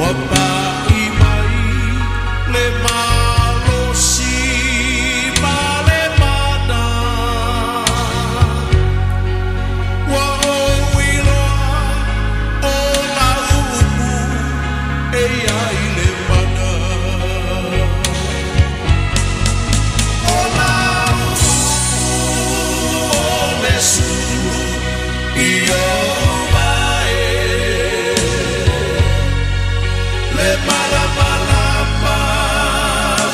Ua pa'i mai le malosi ma le mana. Ua ou iloa o lau upu e i ai le mana. O lau upu o le sulu i ou vae. Le malamalama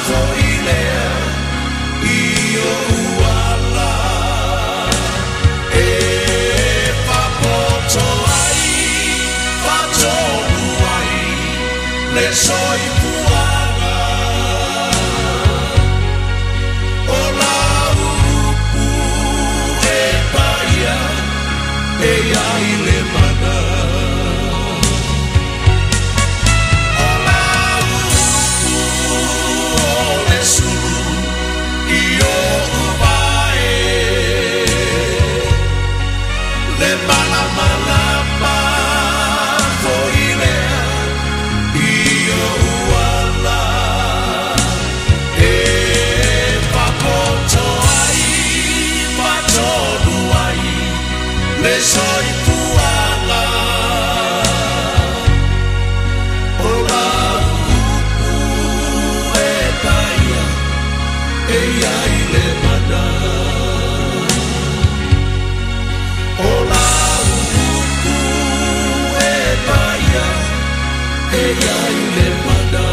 foi lea i ou ala. E faapoto ai, faatonu ai le soifuaga. O lau upu e paia e i ai le mana. O lau upu o le sulu i ou vae. Le malamalama foi lea i ou ala. E faapoto ai, faatonu ai le soifuaga. O lau upu e paia e i ai le mana. O lau upu e paia e i ai le mana.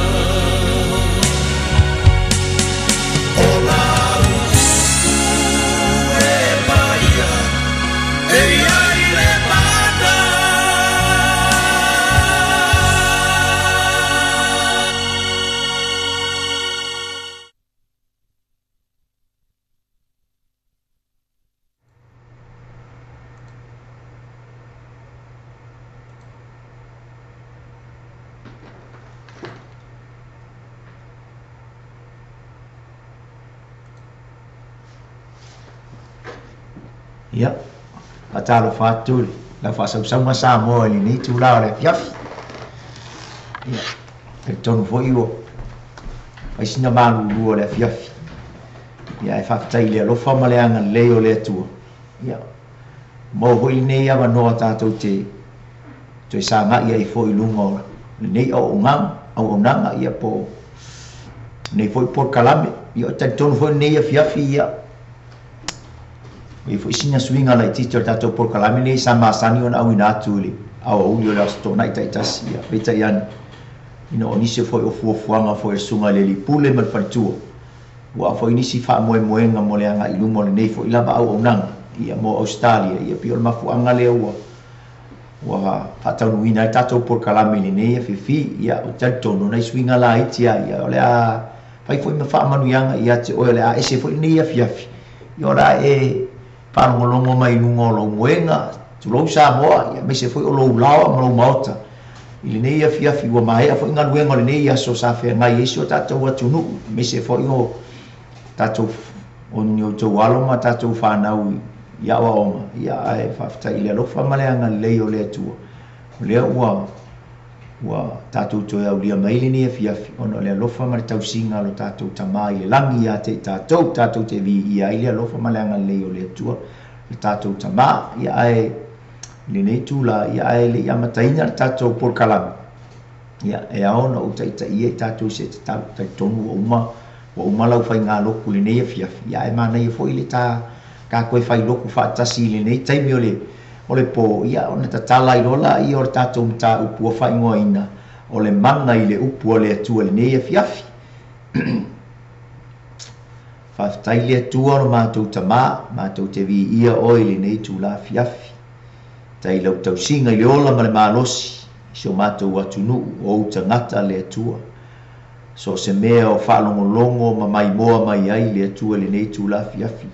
O lau upu e paia e i ai le mana. Ia, faatalofa atu i lau faasausauga Samoa i lenei itula o le afiafi. Ia, talitonu foi ua fai sina malulu o le afiafi. Ia, ae faafetai i le alofa ma le agalelei o le Atua. Ia, maua foi lenei avanoa tatou te toe sagai ai foi i luga o lenei auaunaga, ia po o lenei foi polokalame. Ia, o talitonu foi lenei afiafi, ia, ua i ai foi sina suiga laitiiti o le tatou polokalame lenei sa masani ona auina atu i le aoauli o le Aso Toonai taitasi. Ia, peitai ane, ina o nisi foi o fuafuaga foi a le susuga i le alii pule ma le faletua, ua foi nisi faamoemoega mo le agai i luma o lenei foi lava auaunaga, ia, mo Ausetalia. Ia, pei o le mafuaaga lea ua faataunuuina ai tatou polokalame i lenei afiafi. Ia, o talitonu nai suiga laiti lava, ia, o le a fai foi ma faamanuiaga ia te oe, o le a ese foi lenei afiafi. Ia, o le a e faalogologo mai i luga o lou moega, tulou Samoa, ia, aemaise foi o lou laoa ma lou maota. I lenei afiafi ua maea foi galuega o lenei aso sa feagai ai si o tatou atunuu, aemaise foi o tatou o ni outou alo ma tatou fanau i aoaoga. Ia, ae faafetai i le alofa ma le agalelei o le Atua, o lea ua tatou toe aulia mai lenei afiafi ona o le alofa ma le tausiga a lo tatou Tama i le lagi ia te i tatou, tatou te viia ai le alofa ma le agalelei o le Atua le tatou Tama. Ia, ae i lenei tula, ia, ae le i amataina le tatou polokalame, ia, e ao ona ou taitaia i tatou i se tatalo. Talitonu ua uma lau faigalotu i lenei afiafi, ia, ae manaia foi le ta tatou e failotu faatasi i lenei taimi o le po, ia, ona tatala ai loa laia o le tatou mataupu ua faaigoaina o le mana i le upu a le Atua i lenei afiafi. Faafetai le Atua o lo matou Tamā, matou te viia oe i lenei itula afiafi. Faafetai i lau tausiga i le ola ma le malosi i si o matou atunuu, o ou tagata le Atua. So o se mea o faalogologo ma maimoa mai ai le Atua i lenei itula afiafi.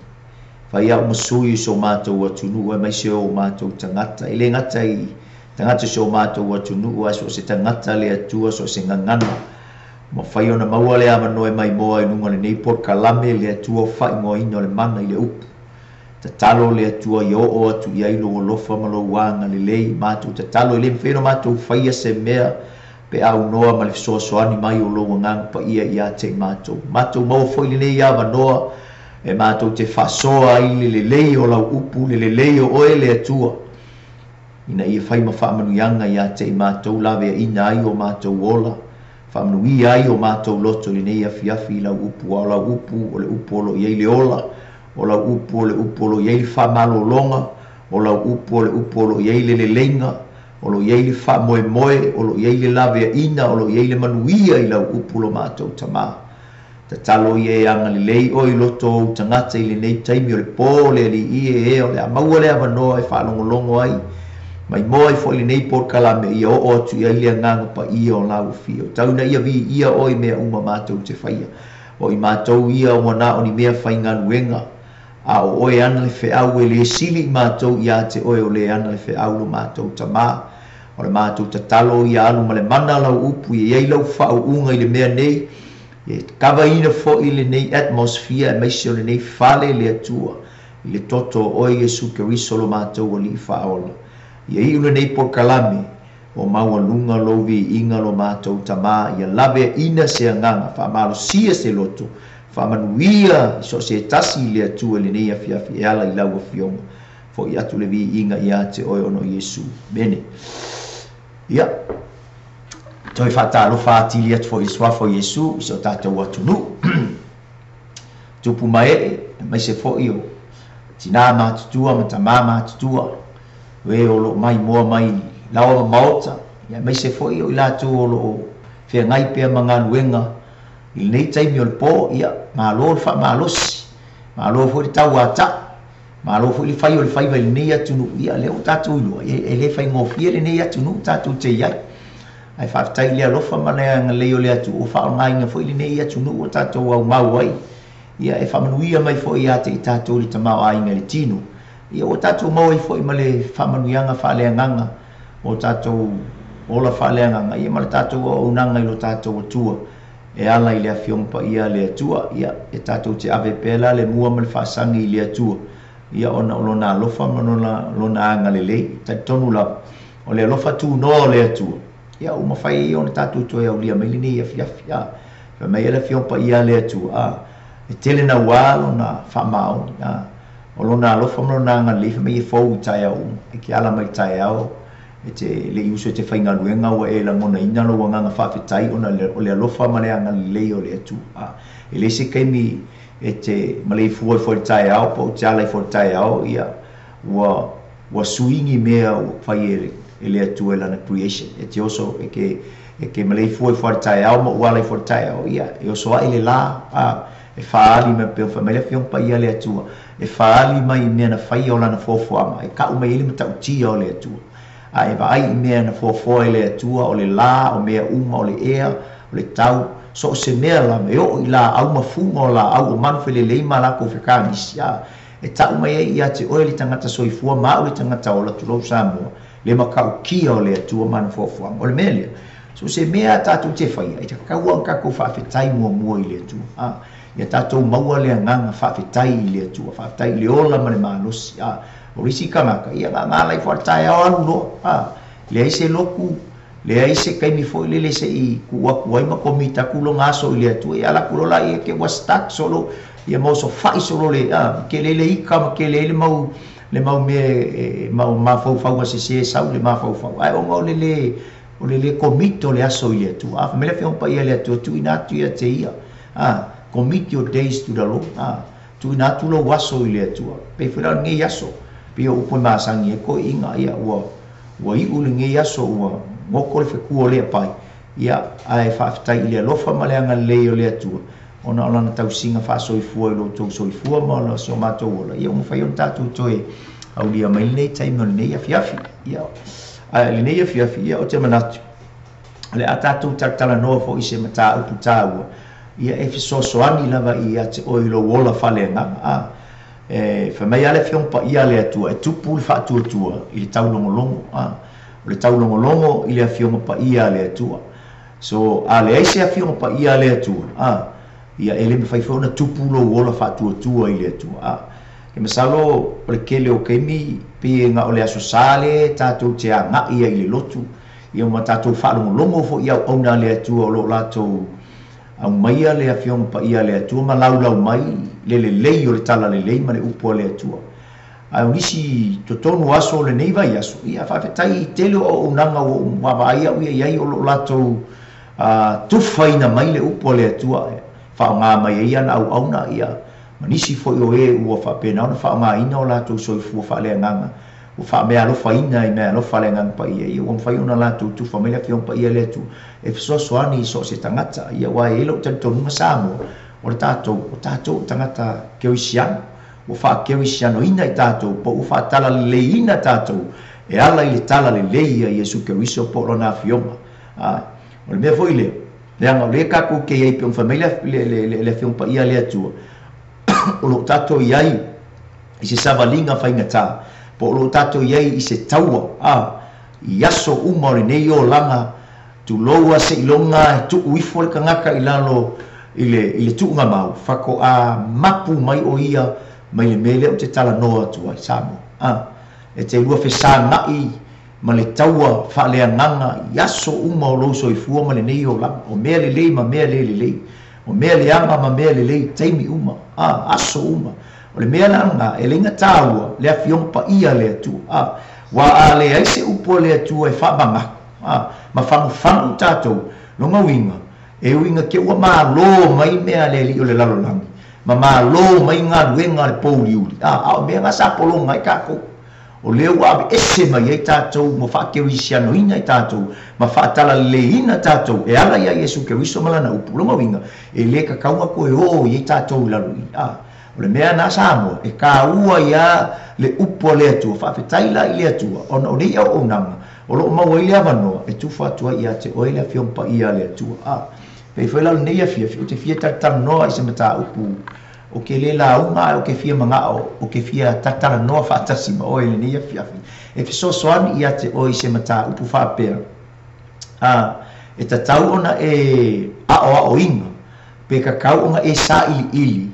Fai au ma sui i so matou atunuu aemaise o matou tagata. E le gata i tagata o si o matou atunuu, ae so o se tagata le Atua, so o se gagana. Mafai ona maua le avanoa e maimoa i luga o lenei polokalame le Atua o faaigoaina o le mana i le upu. Tatalo le Atua ia oo atu i ai lou alofa ma lou agalelei. Matou tatalo e le mafai ona matou faia se mea Pe aunoa ma le fesoasoani mai o lou Agaga Paia ia te i matou. Matou maua foi lenei avanoa e matou te faasoa ai le lelei o lau upu, le lelei o oe le Atua, ina ia fai ma faamanuiaga ia te i matou laveaiina ai o matou ola, faamanuia ai o matou loto i lenei afiafi i lau upu, a o lau upu o le upu o lo o i ai le ola, o lau upu o le upu o lo o i ai le faamalologa, o lau upu o le upu o lo o i ai le leleiga, o lo o i ai le faamoemoe, o lo o i ai le laveaiina, o lo o i ai le manuia i lau upu lo matou Tamā. Tatalo ia e agalelei oe i loto o ou tagata i lenei taimi o le po, le Alii e ea o le a maua le avanoa e faalogologo ai, maimoa ai foi lenei polokalame ia oo atu i ai le Agaga Paia o lau Afio. Tau ina ia viia oe i mea uma matou te faia. O i matou ia ua na o ni mea faigaluega, a o oe ana le feau e le sili i matou ia te oe o le ana le feau lo matou Tamā. O le matou tatalo ia alu ma le mana lau upu ia i ai lau faauuga i le mea nei, ia kavaina foi lenei atmosphere aemaise o lenei fale le Atua i le toto o oe Iesu Keriso lo matou Alii Faaola. Ia iu lenei polokalame ua maualuga lou viiga lo matou Tamā, ia laveaiina se agaga, faamalosia se loto, faamanuia i so o se tasi i le Atua i lenei afiafi e ala i lau Afioga. Foi atu le viiga ia te oe ona o Iesu. Amene. Ia, toe faatalofa atili atu foi i le suafa o Iesu i si o tatou atunuu. Tupu ma ee, aemaise foi o tinā matutua ma tamā matutua, o e o lo o maimoa mai laoa ma maota, ia aemaise foi o i latou o lo o feagai pea ma galuega i lenei taimi o le po, ia, malo le faamalosi, malo foi le tauata'i, malo foi le fai o le faiva i lenei atunuu, ia lea ua tatou iloa, e le faigofie lenei atunuu tatou te i ai. Ae faafetai i le alofa ma le agalelei o le Atua ua faaaogaina foi lenei atunuu ua tatou aumau ai, ia e faamanuia mai foi ia te i tatou i le tamaoaiga i le tino, ia ua tatou maua ai foi ma le faamanuiaga faaleagaga o tatou ola faaleagaga, ia ma le tatou auaunaga i lo tatou Atua e ala i le Afioga Paia a le Atua. Ia, e tatou te ave pea la le mua ma le faasagi i le Atua, ia ona o Lona alofa ma Lona, Lona agalelei. E talitonu lava, o le alofa tunoa o le Atua, ia ua mafai ai ona tatou toe aulia mai lenei afiafi. A, fai mai ai le Afioga Paia a le Atua, a, e tele naua Lona faamaoni, a, o Lona alofa ma Lona agalelei, fai mai e fou i taeao uma. E te ala mai i taeao, e te le i uso i te faigaluega ua e lagonaina lou agaga faafetai ona o le alofa ma le agalelei o le Atua. A, e leai se taimi e te maleifua ifo ai i le taeao po o te ala ifo i le taeao, ia, ua, ua sui ni mea ua fai e, e le Atua i Lana creation. E te oso, e te, e te maleifua ifo lava i le taeao ma ua ala ifo i le taeao, ia, e oso ae le lā, a, e faaali mai, pei ona fai mai le Afioga Paia a le Atua, e faaali mai i mea na faia o Lana foafoaga, e kau mai ai le matautia o le Atua. A e vaai i mea na foafoa e le Atua, o le lā, o mea uma, o le ea, o le tau, so o se mea lava, e oo i laau ma fuga o laau, o manu felelei ma lakou fekagisi, a e tau mai ai ia te oe le tagata soifua ma au le tagata ola, tulou Samoa, le matautia o le Atua ma ana foafoaga. O le mea lea, so o se mea a tatou te faia, e tatau lava ona tatou faafetai muamua i le Atua, a ia tatou maua le agaga faafetai i le Atua, faafetai i le ola ma le malosi, a O le isi tagata, ia na ona ala ifo lava i le taeao alu loa, a, leai se lotu, leai se taimi foi lele se i tuu atu ai ma commit atu lona aso i le Atua, ia ala atu loa laia te ua stuck solo, ia ma osofai solo le, a, tele ai le ika ma tele ai le mau, le mau mea e, mau mafaufauga sese e sau i le mafaufau, ae ona o le lē, o le lē commit o le aso i le Atua. A, fai mai le Afioga Paia a le Atua, tuuina atu ia te Ia, a, commit your days to the Lord, a. Tuuina atu lou aso i le Atua. Pei foi la o lenei aso, pei o upu e masani ai toeaiina, ia, ua, ua iu lenei aso, ua goto le fetu o Leapai, ia, ae faafetai i le alofa ma le agalelei o le Atua, ona o Lana tausiga faasoifua i lo outou soifua ma si o matou ola, ia ua mafai ona tatou toe aulia mai lenei taimi o lenei afiafi. Ia, ae o lenei afiafi, ia, ou te manatu, o le a tatou talatalanoa foi i se mataupu taua, ia e fesoasoani lava ia te oe i lou ola faaleagaga. A, e fai mai lava le Afioga Paia a le Atua, e tupu le faatuatua i le taulogologo. A, o le taulogologo i le Afioga Paia a le Atua. So, a leai se Afioga Paia a le Atua, a, ia e le mafai foi ona tupu lou ola faatuatua i le Atua. A, e masalo o le tele o taimi, pei e na o le Aso Sa lea tatou te agai ai i le lotu, Ia ma tatou faalogologo foi i auauna a le Atua o lo o latou aumaia le Afioga Paia a le Atua ma laulau mai le lelei o le talalelei ma le upu a le Atua. Ae o nisi totonu o aso o lenei vaiaso, ia faafetai i tele o auaunaga ua ou vaavaai au ia i ai o lo o latou tufaina mai le upu a le Atua e faaaoga mai ai ana auauna, ia ma nisi foi o e ua faapena ona faaaogaina o latou soifua faaleagaga ua faameaalofaina i meaalofa a le Agaga Paia, ia ua mafai ona latou tufa mai le Afioga Paia a le Atua e fesoasoani i so o se tagata. Ia aua e i ai lou talitonuga Samoa, o le tatou, o tatou o tagata kerisiano, ua faakerisianoina i tatou, po ua faatalaleleiina tatou e ala i le talalelei a Iesu Keriso po o Lona Afioga. A, o le mea foi lea, leaga o lea tatou te i ai pei ona fai mai le, le, le, le, le Afioga Paia a le Atua, o lo o tatou i ai i se savaliga faigata, po o lo o tatou i ai i se taua, a, i aso uma o lenei olaga, tulou a seiloga e tuu ifo le tagata i lalo i le, i le tuugamau, faatoa mapu mai o ia mai le mea lea ou te talanoa atu ai, Samoa, a, e te lua fesaga'i ma le taua faaleagaga i aso uma o lou soifua ma lenei olaga, o mea lelei ma mea le lelei. O mea leaga ma mea lelei i taimi uma, a, aso uma. O le mea la lena, e leai na taua le Afioga Paia a le Atua, a, ua a leai se upu a le Atua e faamamaku, a, ma fagufagu tatou, lona uiga, e ui ina te ua malo mai mea a le alii o le lalolagi, ma malo mai galuega a le pouliuli, a, a o mea na sa pologa ai tatou. O lea ua aveese mai ai tatou ma faakerisianoina i tatou ma faatalaleleiina tatou e ala iā Iesu Keriso ma Lana upu. Lona uiga, e le tatau ona toe o i ai tatou i lalo i i. A, o le mea na Samoa, e taua ai a le upu a le Atua. Faafetai la i le Atua ona o nei auaunaga o lo o maua ai le avanoa e tufa atu ai ia te oe le Afioga Paia a le Atua. A, pei foi la o lenei afiafi ou te fia talatalanoa i se mataupu Ou te le lauga ae ou te fia manao, ou te fia talatalanoa faatasi ma oe i lenei afiafi e fesoasoani ia te oe i se mataupu faapea, a, e tatau ona e aoaoina pe tatau ona e sailiili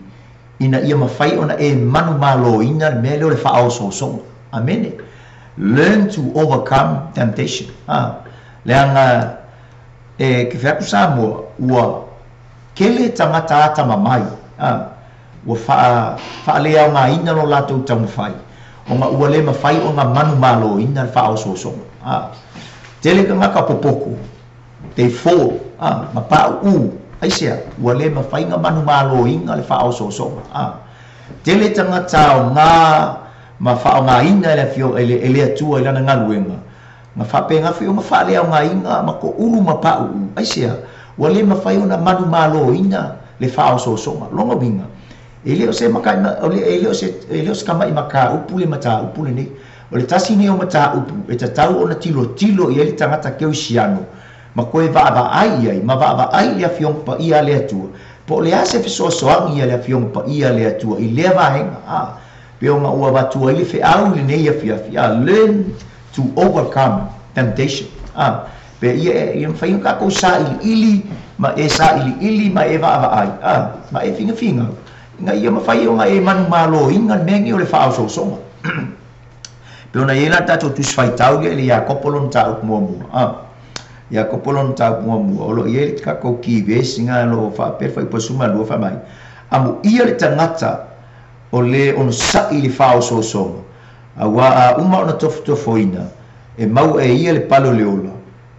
ina ia mafai ona e manumaloina le mea lea o le faaosoosoga. Amene. Learn to overcome temptation. A, leaga e ke fai atu Samoa, ua Tele tagata atamamai, a, ua faa, faaleaogaina lo latou taumafai, ona ua le mafai ona manumaloina le faaosoosoga, a. Tele tagata popoto, they fall, a, ma paʻuʻu, aisea? Ua le mafai ona manumaloina le faaosoosoga, a. Tele tagata aoga ma faaaogaina e le Afioga, e le, e le Atua i Lana galuega, Na faapena foi ona faaleaogaina ma toulu ma pauu, aisea? Ua le mafai ona manumaloina le faaosoosoga. Lona uiga, e le o se e le o se, e le o se tama'i mataupu le mataupu lenei. O le tasi lenei o mataupu e tatau ona tilotilo i ai le tagata kerisiano ma toe vaavaai i ai, ma vaavaai i le Afioga Paia a le Atua, po o le a se fesoasoani a le Afioga Paia a le Atua i lea vaega, a, pei ona ua avatu ai le feau i lenei afiafi, a, learn to overcome temptation, a, pe ia ia mafai ona tatou sailiili ma e sailiili ma e vaavaai, a, ma e finafingau, ina ia mafai ona e manumaloina le mea lenei o le faaosoosoga. Pei ona i ai la le tatou Tusi Faitau lea i le Iakopo lona mataupu muamua, a, Iakopo lona mataupu muamua, o lo o i ai le tatou key verse ina o lo o faapea le fuaiupu 12 fai mai, Amuia le tagata o le onosai i le faaosoosoga, Aua a uma ona tofotofoina, e mau e ia le pale o le ola,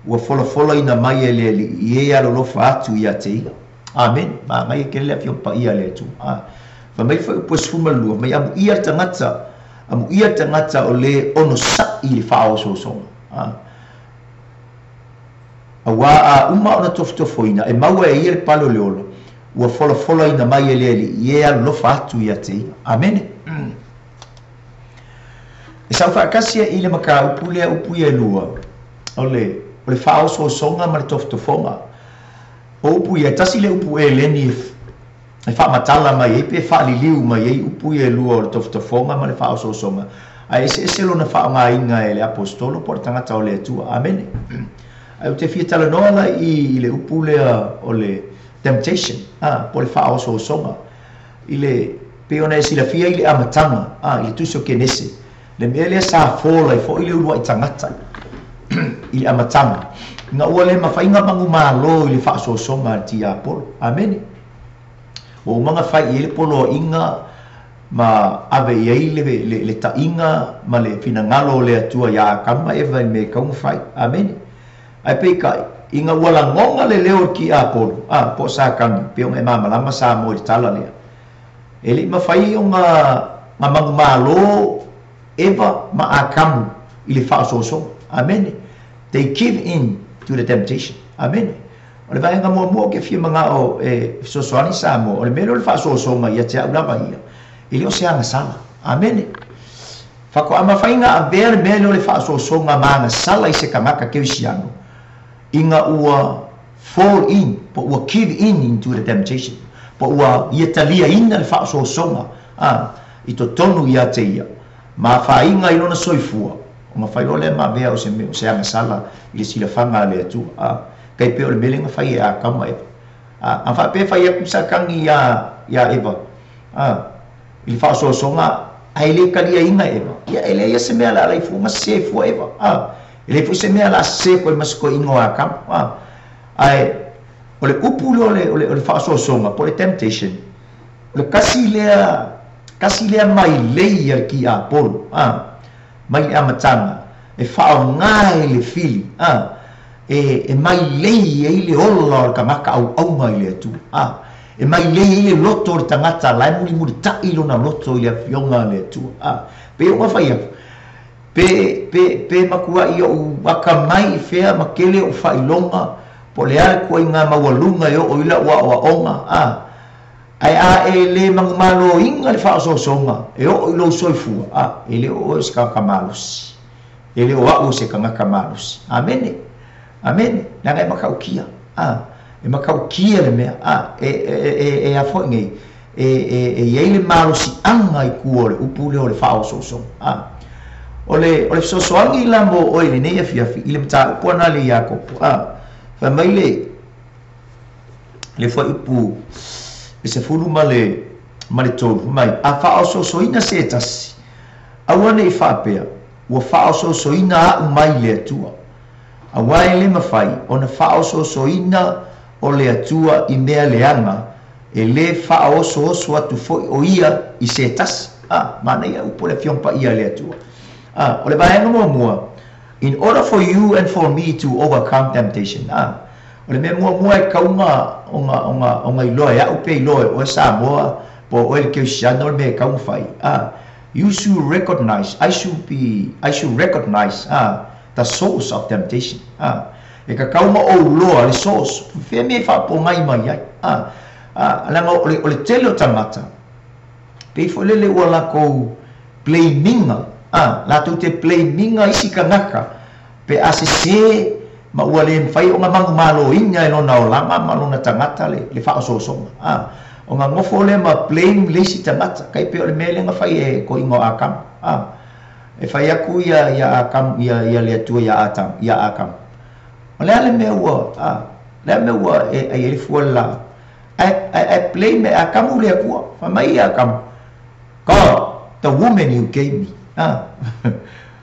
ua folafolaina mai e le Alii i e alolofa atu ia te ia. Amene. Manaia tele le Afioga Paia a le Atua. A. Fai mai le fuaiupu e 12, mai amuia le tagata, amuia le tagata o le onosa'i i le faaosoosoga. A. Aua a uma ona tofotofoina, e maua e ia le pale o le ola, ua folafolaina mai e le Alii i e alolofa atu ia te ia. Amene. E sau faatasi ai i le mataupu lea upu ia e lua, o le, o le faaosoosoga ma le tofotofoga. O upu ia, e tasi le upu eleni e faamatala mai ai pe faaliliu mai ai upu ia e lua o le tofotofoga ma le faaosoosoga, ae eseese lona faaaogaina e le Aposetolo po o le tagata o le Atua. Amene. Ae ou te fia talanoa la i, i le upu lea o le temptation, a, po o le faaosoosoga. I le, pei ona e silafia i le amataga, a, i le Tusi o Kenese, le mea lea sa fall ai foi le uluai tagata. i le amataga, ina ua le mafai ona manumalo i le faasoasoga a le tiapolo. Amene. Ua uma ona fai i ai le poloaiga ma ave i ai le taʻiga ma le finagalo o le Atua iā Atamu ma Eva i le mea e tatau ona fai. Amene. Ae peitai, ina ua lagona le leo o le tiapolo, a, po o Satani, pei ona e malamalama Samoa i le tala lea, e le i mafai ona manumalo Eva ma Atamu i le faasoasoga. Amene. They give in to the temptation. Amene. O le vaega muamua ou te fia manao e fesoasoani Samoa, o le mea lea o le faasoasoga ia te au lava ia, e le o se agasala. Amene. Faatoa mafai ona avea le mea lea o le faasoasoga ma agasala i se tagata kerisiano, ina ua fall in, po ua give in into the temptation, po ua ia taliaina le faasoasoga a, i totonu ia te ia, ma afaina i lona soifua, ona fai loa lea ma avea o se mea, o se agasala i le silafaga a le Atua. A, tai pei o le mea lea na fai e Atamu ma Eva. A, a faapea e fai atu Satani iā, iā Eva, a, i le faasoasoga ae le taliaina e Eva, ia e leai lava se mea o le a alai fua ma sese fua Eva, a, e leai foi se mea o le a sese atu ai ma se toeaina o Atamu, a. Ae, o le upu lea o le, o le, o le faasoasoga po o le temptation, o le tasi lea, tasi lea mailei a le tiapolo, a, mai le amataga, e faaaoga e le fili, a, e, e mailei ai le ola o le tagata auauna i le Atua, a, e mailei ai le loto o le tagata la e mulimulitaʻi lona loto i le Afioga a le Atua, a. Pei ona fai atu, pe, pe, pe matuaʻi oʻu akamai i fea ma tele oʻu faailoga, po o le a le ituaiga maualuga e oo i lau aoaoga, a, ae a e le manumaloina le faaosoosoga e oo i lou soifua, a, e le o oe o se tagata malosi. E le o au o se tagata malosi. Amene. Amene. Leaga e matautia. A, e matautia le mea. A, e, e, e, e a foi nei, e, e, e i ai le malosiaga i tua o le upu lea o le faaosoosoga. A, o le, o le fesoasoani la mo oe i lenei afiafi i le mataupu ana a le Iakopo. A, fai mai le, le fuaiupu e 13, fai mai, A faaosoosoina se tasi, aua ne i faapea, ua faaosoosoina aʻu mai le Atua. Aua e le mafai ona faaosoosoina o le Atua i mea leaga, e lē faaosooso atu foi o Ia i se tasi. A, manaia upu o le Afioga Paia a le Atua. A, o le vaega muamua, in order for you and for me to overcome temptation, a, o le mea muamua e tatau ona, ona, ona, ona iloa e aʻu pe iloa e oe Samoa, po o oe le kerisiano le mea e tatau ona fai, a, you should recognize, I should be, I should recognize, a, the source of temptation, a, e tatau ona ou loa le source, fea mea e faapogai mai ai, a, a, leaga o le, o le tele o tagata, pei foi lele ua latou blame-iga, a, latou te blame-iga isi tagata, pe a sesē ma ua le mafai ona manumaloina e lona olaga ma lona tagata le, le faaosoosoga. A, ona nofo lea ma blame le isi tagata, tai pei o le mea lea na fai e toeaina o Atamu. A, e fai atu ia, ia Atamu, ia, ia le Atua iā Atamu, iā Atamu, O le a le mea ua, a, le a le mea ua e ai ai le fua o le laau? Ae, ae, ae blame e Atamu le Atua. Fai mai ia Atamu, God, the woman you gave me. A,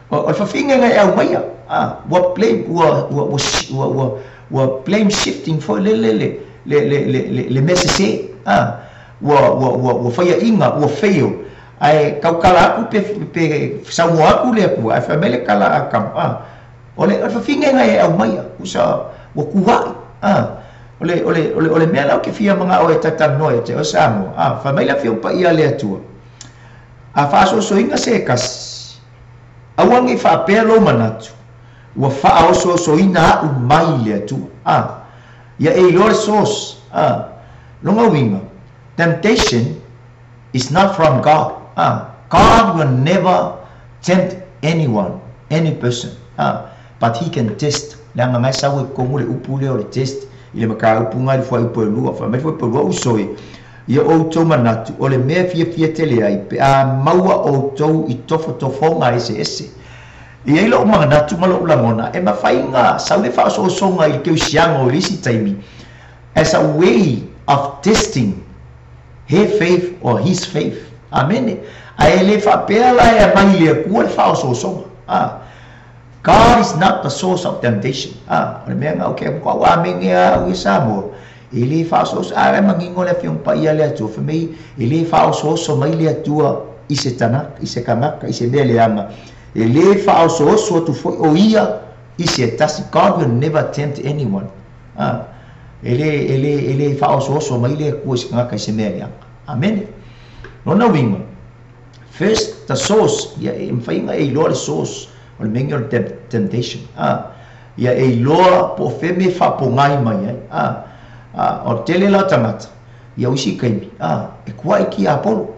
o le fafine na e aumaia, a, ua blame, ua, ua, ua, ua, ua, ua blame shifting foi lele le, le, le, le, le, le mea sesē, a, ua, ua, ua, ua faiaʻiga, ua fail, ae tautala atu pe, pe saunoa atu le Atua, ae fai mai le tala a Atamu, a, o le, o le fafine na e aumaia, usa, ua tuaʻi, a, o le, o le, o le, o le mea la ou te fia manao e talatalanoa ia te oe Samoa, a, fai mai le Afioga Paia a le Atua, a faaosoosoina se tasi, aua ne i faapea lou manatu, ua faaosoosoina aʻu mai le Atua. A, ia e iloa le source. A, lona uiga, temptation is not from God. A, God will never tempt anyone, any person. A, but he can test. Leaga na e sau ai totonu le upu lea o le test i le mataupu na i le fuaiupu e lua. Fai mai le fuaiupu e lua, uso e, ia outou manatu, o le mea e fiafia tele ai pe a maua outou i tofotofoga eseese. E i ai loʻu manatu ma loʻu lagona, e mafai ona sau le faaosoosoga i le kerisiano i le isi taimi as a way of testing her faith or his faith. Amene. Ae le faapea la e aumai i le Atua le faaosoosoga. A. God is not the source of temptation. O le mea gau ke ko au amene a au ia Samoa. E le faaosooso, a le manino le Afioga Paia a le Atua, fai mai e le faaosooso mai le Atua i se tagata, i se kanaka, i se mea leaga. E le faaosooso atu foi o ia i se tasi. God will never tempt anyone. E le, e le, e le faaosooso mai le Atua i se tagata i se mea leaga. Amene. Lona uiga, first the source, ia e mafai ona e iloa le source o le mea lenei o le temptation. Ia e iloa po o fea mea e faapogai mai ai. O le tele la o tagata, ia o isi taimi, e kuaʻi kiapolo.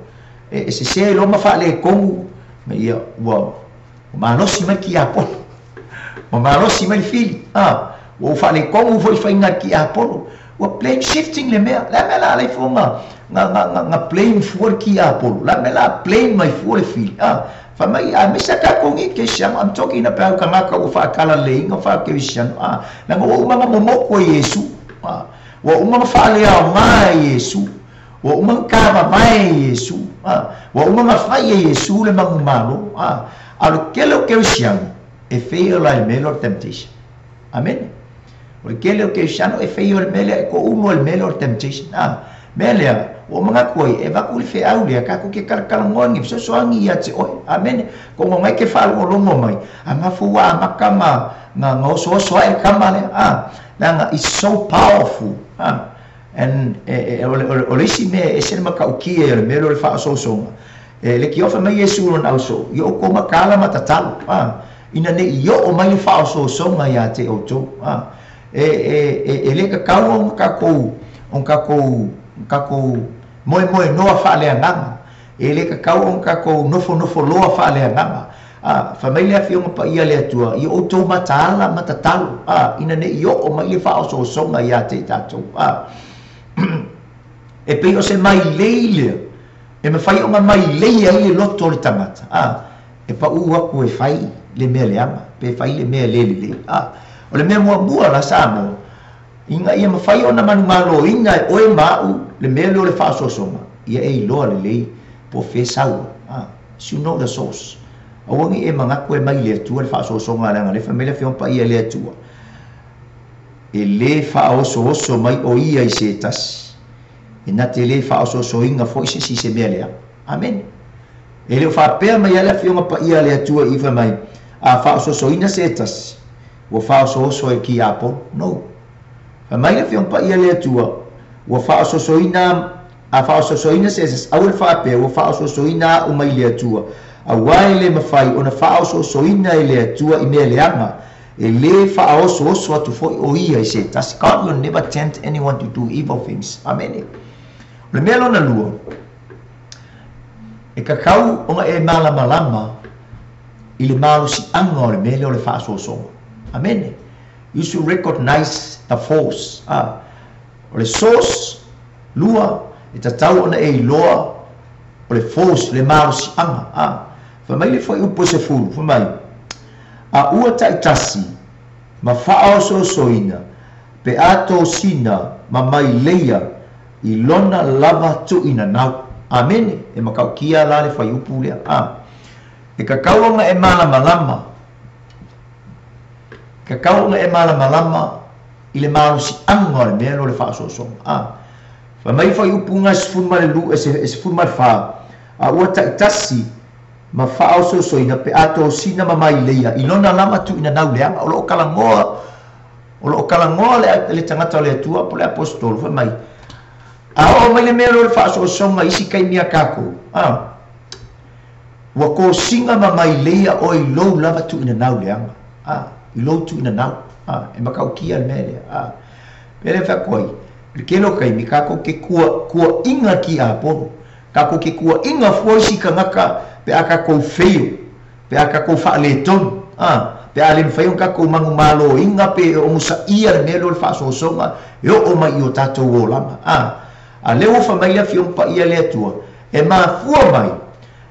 E sese loa ma faaletonu, ia ua malosi mai le kiapolo. Ua malosi mai le fili. Ua ou faaletonu foi i faiga a le kiapolo. Ua blame shifting le mea. O le a le mea o le a alai fua na blame fua le kiapolo? O le a le mea o le a blame mai fua le fili? Fai mai, aemaise a tatou nei kerisiano, I'm talking about tagata ua faatalalelei faakerisiano, leaga ua uma ona momotu e Iesu, ua uma ona faaleaoga e Iesu, ua uma ona tavavae e Iesu, ua uma ona fai e Iesu le manumalo, a o le tele o kerisiano e fail la i le mea lea o le temptation. Amene. O le tele o kerisiano e fail i le mea lea, e toulu i le mea lea o le temptation. Mea lea, ua ou manatu ai, e avatu le feau lea, tatou te talatalanoa ni fesoasoani ia te oe. Amene. Kono ngai ke faalogologo mai, a mafu ua amata ma na osooso ae le kama lea. Leaga it's so powerful. And o le isi mea e ese le matautia o le mea lea o le faaosoosoga, e le tiofa mai Iesu i lona ausoo, ia outou mataala ma tatalo, ina ne i oo mai le faaosoosoga ia te outou. E le tatau ona tatou moemoenoa faaleagaga, e le tatau ona tatou nofonofoloa faaleagaga. Fai mai le Afioga Paia a le Atua, ia outou mataala ma tatalo, ina ne i oo mai le faaosoosoga ia te i tatou. E pei o se mailei lea, e mafai ona mailei ai le loto o le tagata, e pau atu e fai le mea leaga, pe fai le mea le lelei. O le mea muamua la Samoa, ina ia mafai ona manumaloina e oe ma au le mea lea o le faaosoosoga, ia e iloa lelei po o fea sau ai. You know the source. Aua ne i e manatu e mai le Atua le faaosoosoga, leaga o lea e fai mai le Afioga Paia i le Atua, e le faaosooso mai o ia i se tasi, e na te le faaosoosoina foi se isi i se mea leaga. Amene. E le o faapea mai lava le Afioga Paia a le Atua i fai mai, a faaosoosoina se tasi, ua faaosooso e kiapolo. No. Fai mai le Afioga Paia a le Atua, ua faaosoosoina, a faaosoosoina se tasi, aua le faapea ua faaosoosoina au mai le Atua, aua e le mafai ona faaosoosoina e le Atua i mea leaga, e le faaosooso atu foi o ia i se tasi. God will never tempt anyone to do evil things. Amene. O le mea lona lua, e tatau ona e malamalama i le malosiaga o le mea lea o le faaosoosoga. Amene. You should recognize the force. O le source, lua, e tatau ona e iloa o le force, le malosiaga. Fai mai le fuaiupu e 10, fai mai, a ua taitasi ma faaosoosoina pe a tosina ma maileia i lona lava tuuinanau. Amene. E matautia la le fuaiupu lea. E tatau ona e malamalama, tatau ona e malamalama i le malosiaga o le mea lea o le faaosoosoga. Fai mai fuaiupuga e 12, e 14, a ua taitasi ma faaosoosoina pe a tosina ma maileia i lona lava tuuinanau leaga. O loo talanoa, o loo talanoa le tagata o le Atua po o le apostolo, fai mai, a oo mai le mea lea o le faaosoosoga i isi taimi a tatou, ua kosiga ma maileia oe i lou lava tuuinanau leaga, i lou tuuinanau. E matautia le mea lea. Pei lea e fai atu ai, le tele o taimi tatou te kuaʻiga kiapolo, tatou te kuaʻiga fua isi tagata pe a tatou fail, pe a tatou faaletonu, pe a le mafai ona tatou manumaloina pe e ogosaia le mea lea o le faaosoosoga e oo mai i o tatou olaga. A lea ua fai mai le Afioga Paia a le Atua, e mafua mai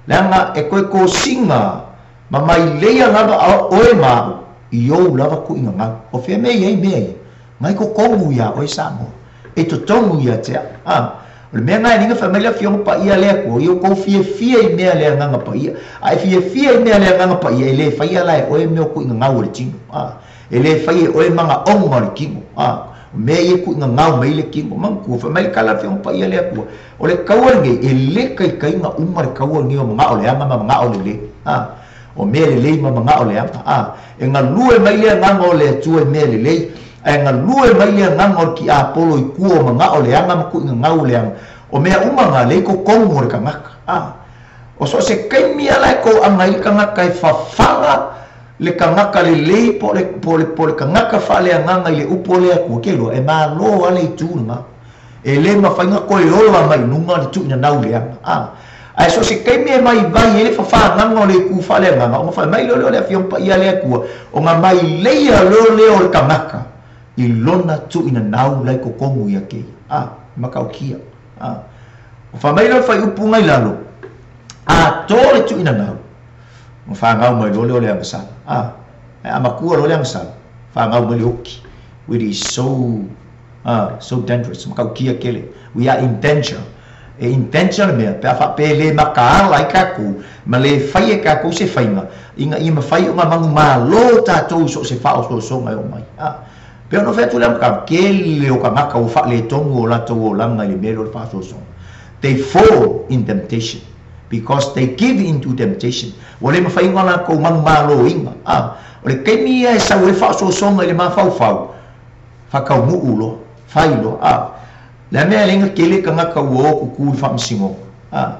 leaga e toe kosiga ma maileia lava oe ma au i ou lava tuuinanau. O fea mea i ai mea ia? Ngai totonu ia oe Samoa, e totonu ia te au. O le mea lena e liga fai mai le Afioga Paia a le Atua, ia outou fiafia i mea a le Agaga Paia. A e fiafia i mea a le Agaga Paia, e le faia la e oe mea o tuuigagau a le tino. A, e le faia e oe magaoga o le tino. A, o mea ia e tuuigagau mai ai le tino. Manatua, fai mai le tala a le Afioga Paia a le Atua, o le taua lenei, e le taitaiga uma le taua lenei o manao leaga ma manao lelei. A, o mea lelei ma manao leaga. A, e galue mai le Agaga o le Atua i mea lelei, ae galue mai le agaga o le tiapolo i tua o manao leaga ma tuuigagau leaga, o mea uma na lea i totonu o le tagata. A, o so o se taimi lava la e toaga ai le tagata e fafaga le tagata lelei po o le, po o le, po o le tagata faaleagaga i le upu a le Atua, ke iloa, e malo lava le itu lena. E le mafai ona toe ola mai i luga le tuuinanau leaga. A, ae so o se taimi e vaivai ai le fafagaga o le itu faaleagaga, ona fai mai loa lea o le Afioga Paia a le Atua, ona maileia loa lea o le tagata i lona tuuinanau la i totonu ia te ia. A, e matautia. A, ona fai mai lea o le fuaiupu na i lalo, a to le tuuinanau, ona fanau mai loa lea o le agasala. A, ae a matua loa le agasala, fanau mai le oti, which is so Ah, so dangerous, matautia tele. We are in danger. E in danger le mea, pe a faapea e le mataala ai tatou, ma le fai e tatou se faiga, ina ia mafai ona manumalo tatou i so o se faaosoosoga e oo mai. Ah, pei ona fai atu le amataga, tele o tagata ua faaletonu o latou olaga i le mea lea o le faaosoosoga. They fall in temptation because they give in to temptation. Ua le mafai ona latou manumaloina. Ah, o le taimi ia e sau ai le faaosoosoga i le mafaufau, Faataunuu loa, fai loa, a. Le a mea e leai na tele tagata ua o kuku i faamasinoga, a.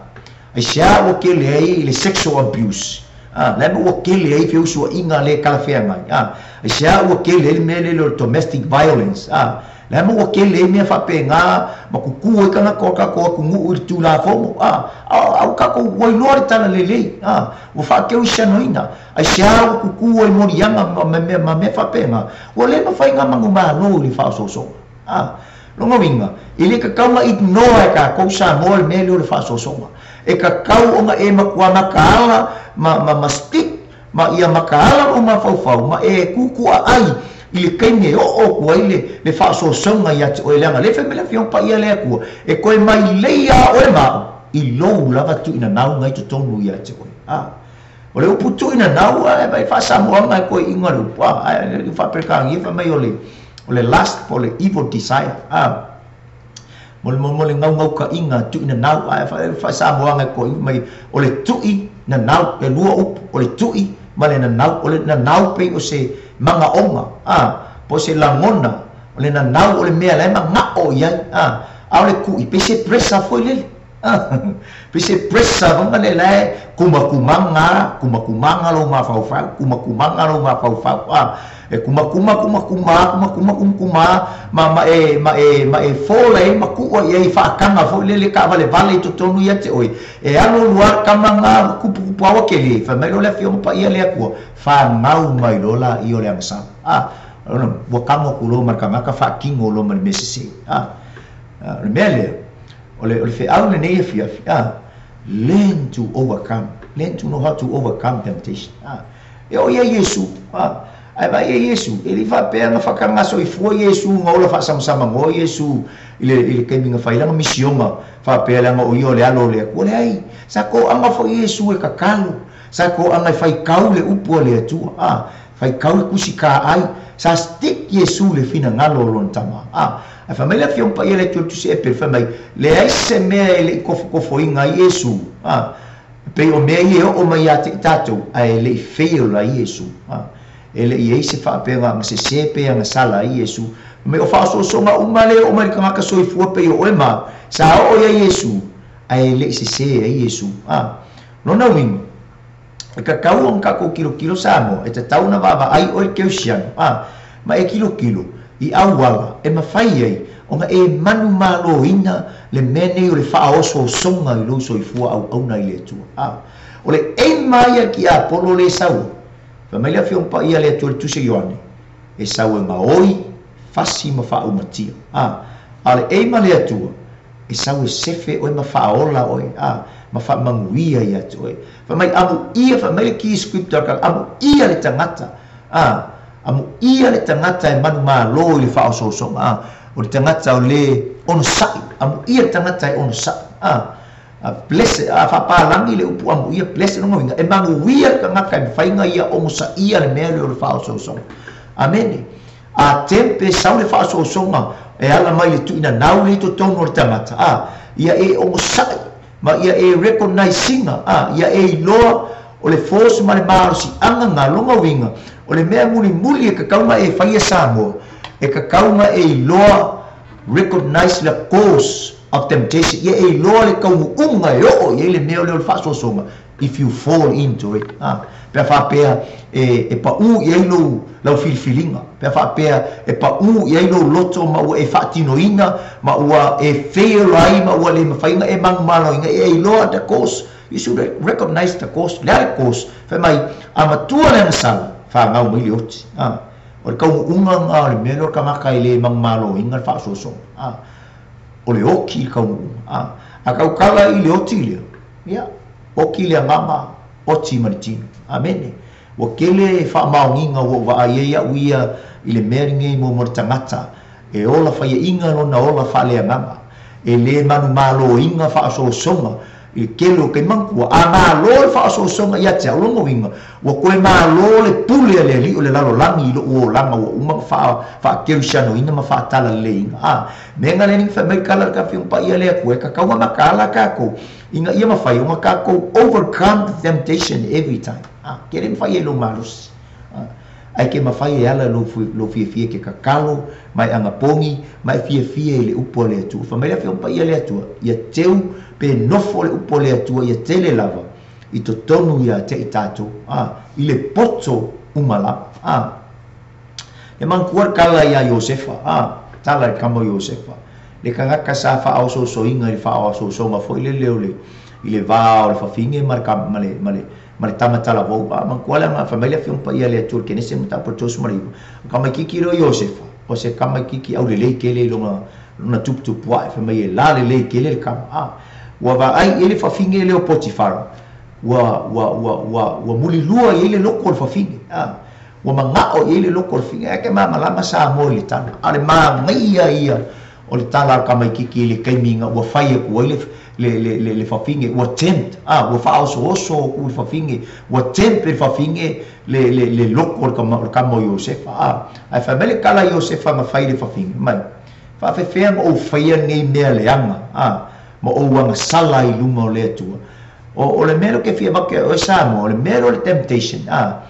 Aisea ua tele ai le sexual abuse, a. Le a mea ua tele ai feusuaiga le talafeagai, a. Aisea ua tele ai le mea lele o le domestic violence, a. Le a mea ua tele ai mea faapena ma kuku ai tagata o le tatou atunuu i le Tulafono, a. A ua tatou ua iloa le talalelei, a. Ua faakerisianoina. Aisea ua kuku ai moliaga ma mea ma mea faapena, ua le mafai ona manumalo i le faaosoosoga. A, lona uiga, e le tatau ona ignore e tatou Samoa le mea lea o le faaosoosoga. E tatau ona e matua mataala ma, ma, ma stick, ma ia mataala lou mafaufau, ma e tutuaai i le taimi e oo atu ai le, le faaosoosoga ia te oe, leaga o lea e fai mai le Afioga Paia a le Atua, e toe mailei lava oe ma au i lou lava tuuinanau i totonu ia te oe. A. O le upu tuuinanau ae vai faa-Samoaga e koiina le upu, a, ae le faa-Peretania fai mai o le, o le lust po o le evil desire, a. Mo le, mo le gaugaukaʻiga tuuinanau, ae faa-Samoaga e koiina mai o le tuuinanau, e lua upu, o le tui ma le nanau. O le nanau pei o se magaoga, a, po o se lagona, o le nanau o le mea la e manao i ai, a. A o le tui, pei se pressure foi lele. Pei se pressure foi lea la e kumakumaga, kumakumaga lou mafaufau, kumakumaga lou mafaufau, a. E kumakuma, kumakuma, kumakuma, kumakuma, ma, ma e, ma e, ma e fola ai ma kuʻu i ai faakaga foi lele taavalevale i totonu ia te oe. E alu alu lava le tama lena ua kupukupu lava ua tele, fai mai loa le Afioga Paia a le Atua, fanau mai loa laia o le agasala, a. Ua tago atu loa ma le tagata faatino loa ma le mea sese, a. O le mea lea, O le, o le feau lenei afiafi, a, learn to overcome, learn to know how to overcome temptation. A, e oo ia Iesu, a, ae vaai ia Iesu, e le i faapea na fakagasoifua Iesu na ola faasamsamanoa Iesu i le, i le taimi na fai lana misiona, faapea leaga o ia o le Alo o le Atua. Leai, sa toaga foi Iesu e tatalo, sa toaga e faitau le upu a le Atua, a, faitau le tusi taai, sa stick Iesu i le finagalo o lona Tama. A, ae fai mai le Afioga Paia le Atua i le Tusi Epere, fai mai, leai se mea e le i kofokofoina ai Iesu, a, e pei o mea ia e oo mai ia te i tatou, ae e le i fail ai Iesu. A, e le i i ai se faapega na sesē pe ana sala ai Iesu. Fai mai, o faaosoosoga uma lea e oo mai i le tagata soifua pei o oe ma au, sa oo i ai Iesu, ae e le i sesē ai Iesu. A, lona uiga, E tatau ona tatou tilotilo Samoa, e tatau ona vaavaai oe le kerisiano, a, ma e tilotilo i auala e mafai ai ona e manumaloina le mea nei o le faaosoosoga i lou soifua auauna i le Atua. A, o le aim lava ia tiapolo le sau ai. Fai mai le Afioga Paia a le Atua i le Tusi a Ioane, e sau e gaoi, fasi ma faaumatia. A, a o le aim a le Atua, e sau e sefe oe ma faaola oe, a, ma faamanuia ia te oe. Fai mai, amuia, fai mai le key scripture a le amuia le tagata, a, amuia le tagata e manumalo i le faaosoosoga, a, O le tagata o lē onosaʻi, amuia le tagata e onosaʻi, a. Blessed, a faapalagi le upu amuia, blessed, lona uiga e manuia le tagata e mafaiga ia onosaʻia le mea lea o le faaosoosoga. Amene. A tempe sau le faaosoosoga e ala mai le tuuinanau le i totonu o le tagata, a, ia e onosaʻi ma ia e recognize ina, a, ia e iloa o le force ma le malosiaga ga. Lona uiga o le mea mulimuli e tatau ma e faia, Samoa, e tatau ma e iloa, recognize the cause of temptation, ia e iloa le taunuuga e oo i ai le mea o lea o le faasoasoga if you fall into it, a, pe faapea e paʻū i ai lou lau filifiliga, pe faapea e paʻū i ai lou loto ma ua e faatinoina ma ua e fail ai ma ua le mafaiga e manumaloina, e iloa the cause. You should recognize the cause. Le a le cause? Fai mai a matua le agasala fagau mai le oti, a. O le taunuuga ga o le mea lea o le tagata e lē manumaloina le faasoasoga, a, o le oti i le taunuuga, a. A tautala i le oti lea, ia oti le agaga, oti ma le tino. Amene. Ua tele faamaoniga ua ou vaai ai aʻu ia i le mea lenei mo le tagata e ola faiaʻiga lona ola faaleagaga e lē manumaloina faaosoosoga i le tele o taimi. A malo le faaosoosoga ia te au, lona uiga ua toe malo le pule a le alii o le lalolagi i loʻu olaga ua uma na faakerisianoina ma faatalaleiga, a. Mea le fai mai kala le kafioga paia le Atua e tatau makaala takou ina ia mafai ona takou overcome the temptation every time, a. Ke le mafai e lou malosi ai ke mafai e ala lou fiafia ke kakalo ma e agapogi ma e fiafia i le upu a le Atua. Fa mai le Afioga Paia le Atua ia teu pe nofo le upu a le Atua ia tele lava i totonu ia te i tatou, a, i le poto uma lava, a. E manatua le tala iā Iosefa, a, tala i le kama o Iosefa, le tagata sa faaosoosoina i le faaosoosoga foi lele o le i le vā o le fafine ma le ma le ma le ma le tamatalavou, a. Manatua le aga fai mai le Afioga Paia le Atua i le Kenese mataupu 39, o kamaititi lea o Iosefa o se kamaititi aulelei tele i lona tuputupu aʻe. Fai mai e lalelei tele le kama, a. Ua vaai i ai le fafine lea o Potifara, ua mulilua i ai le loko o le fafine, a. Ua magao i ai le loko o le fafine. Ae ke malamalama Samoa i le tala, a o le magaia ia o le tala a le kamaititi i le taimi ua fai atu ai le fafine, ua tempt, a, ua faaosooso ku le fafine, ua tempt le fafine le loko o le kama o Iosefa, a. Ae fai mai le kala Iosefa na fai le fafine mai faafefea ma ou faia nei mea leaga, a, ma ou agasala i luma o le Atua. O le mea lea ke fia make o Samoa, o le mea lea o le temptation, a,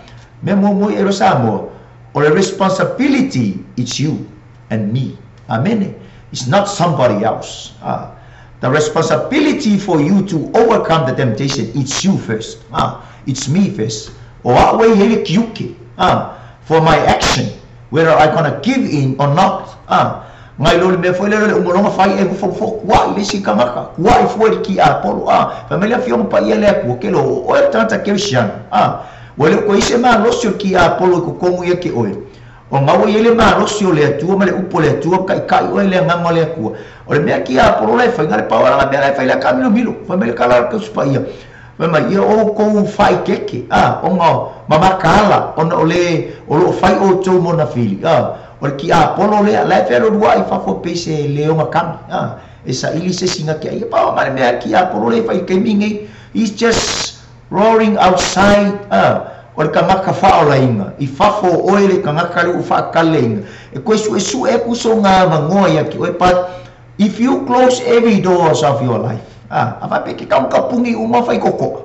mea muamua e lo Samoa o le responsibility, it's you and me. Amene. It's not somebody else, ah. The responsibility for you to overcome the temptation, it's you first, ah. It's me first. O a'u e i ai le tiute, ah, for my action, whether I gonna give in or not, ah. Ngai lo le mea foi lea le umologa fai e mufofo kuaʻi le isi tagata kuaʻi fua i le kiapolo, a. Fai mai le Afioga Paia le Atua ke lo oe le tagata kerisiano, a. Ua le o koe se malosi o le kiapolo i totonu ia ke oe o gaua i ai le malosi o le Atua ma le upu o le Atua kaʻikaʻi oe le agaga o le Atua. O le mea kiapolo la e faiga le paualaga mea la e fai le akamilomilo. Fai mai le kala o le tausipaia, fai mai ia outou faaikeke, a, ona ma makaala ona o le o loo fai outou monafili, a. O le kiapolo lea la e fealoluaʻi fafo pei se leoga kami, a, e saʻili se siga ke ai pao ma le mea kiapolo le fai taimi nei. He's just roaring outside, a. O le tagata faaolaina i fafo o oe le tagata le ua faakaleina e koe suʻesuʻe aku soga magoa ia ke oe. But if you close every doors of your life, a, a faapea ke kaukapuni uma fai kokoʻa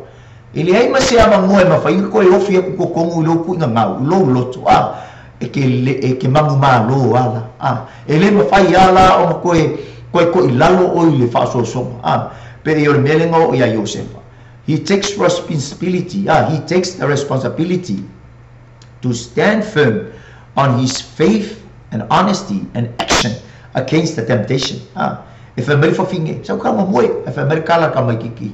e leai ma se amagoa e mafaiga koe ofi aku totonu i lou kuʻigagau i lou loto, a, e ke e ke manumālō ala, a. E lē mafai ala ona koe koe koʻi lalo ʻoe i le faaosoosoga, a. Pe i o le mea lega o iā Iosefa, he takes responsibility, ah, he takes the responsibility to stand firm on his faith and honesty and action against the temptation, ah. E fai mai le fafine sau ka moe, e fai mai le kala ka mai kiki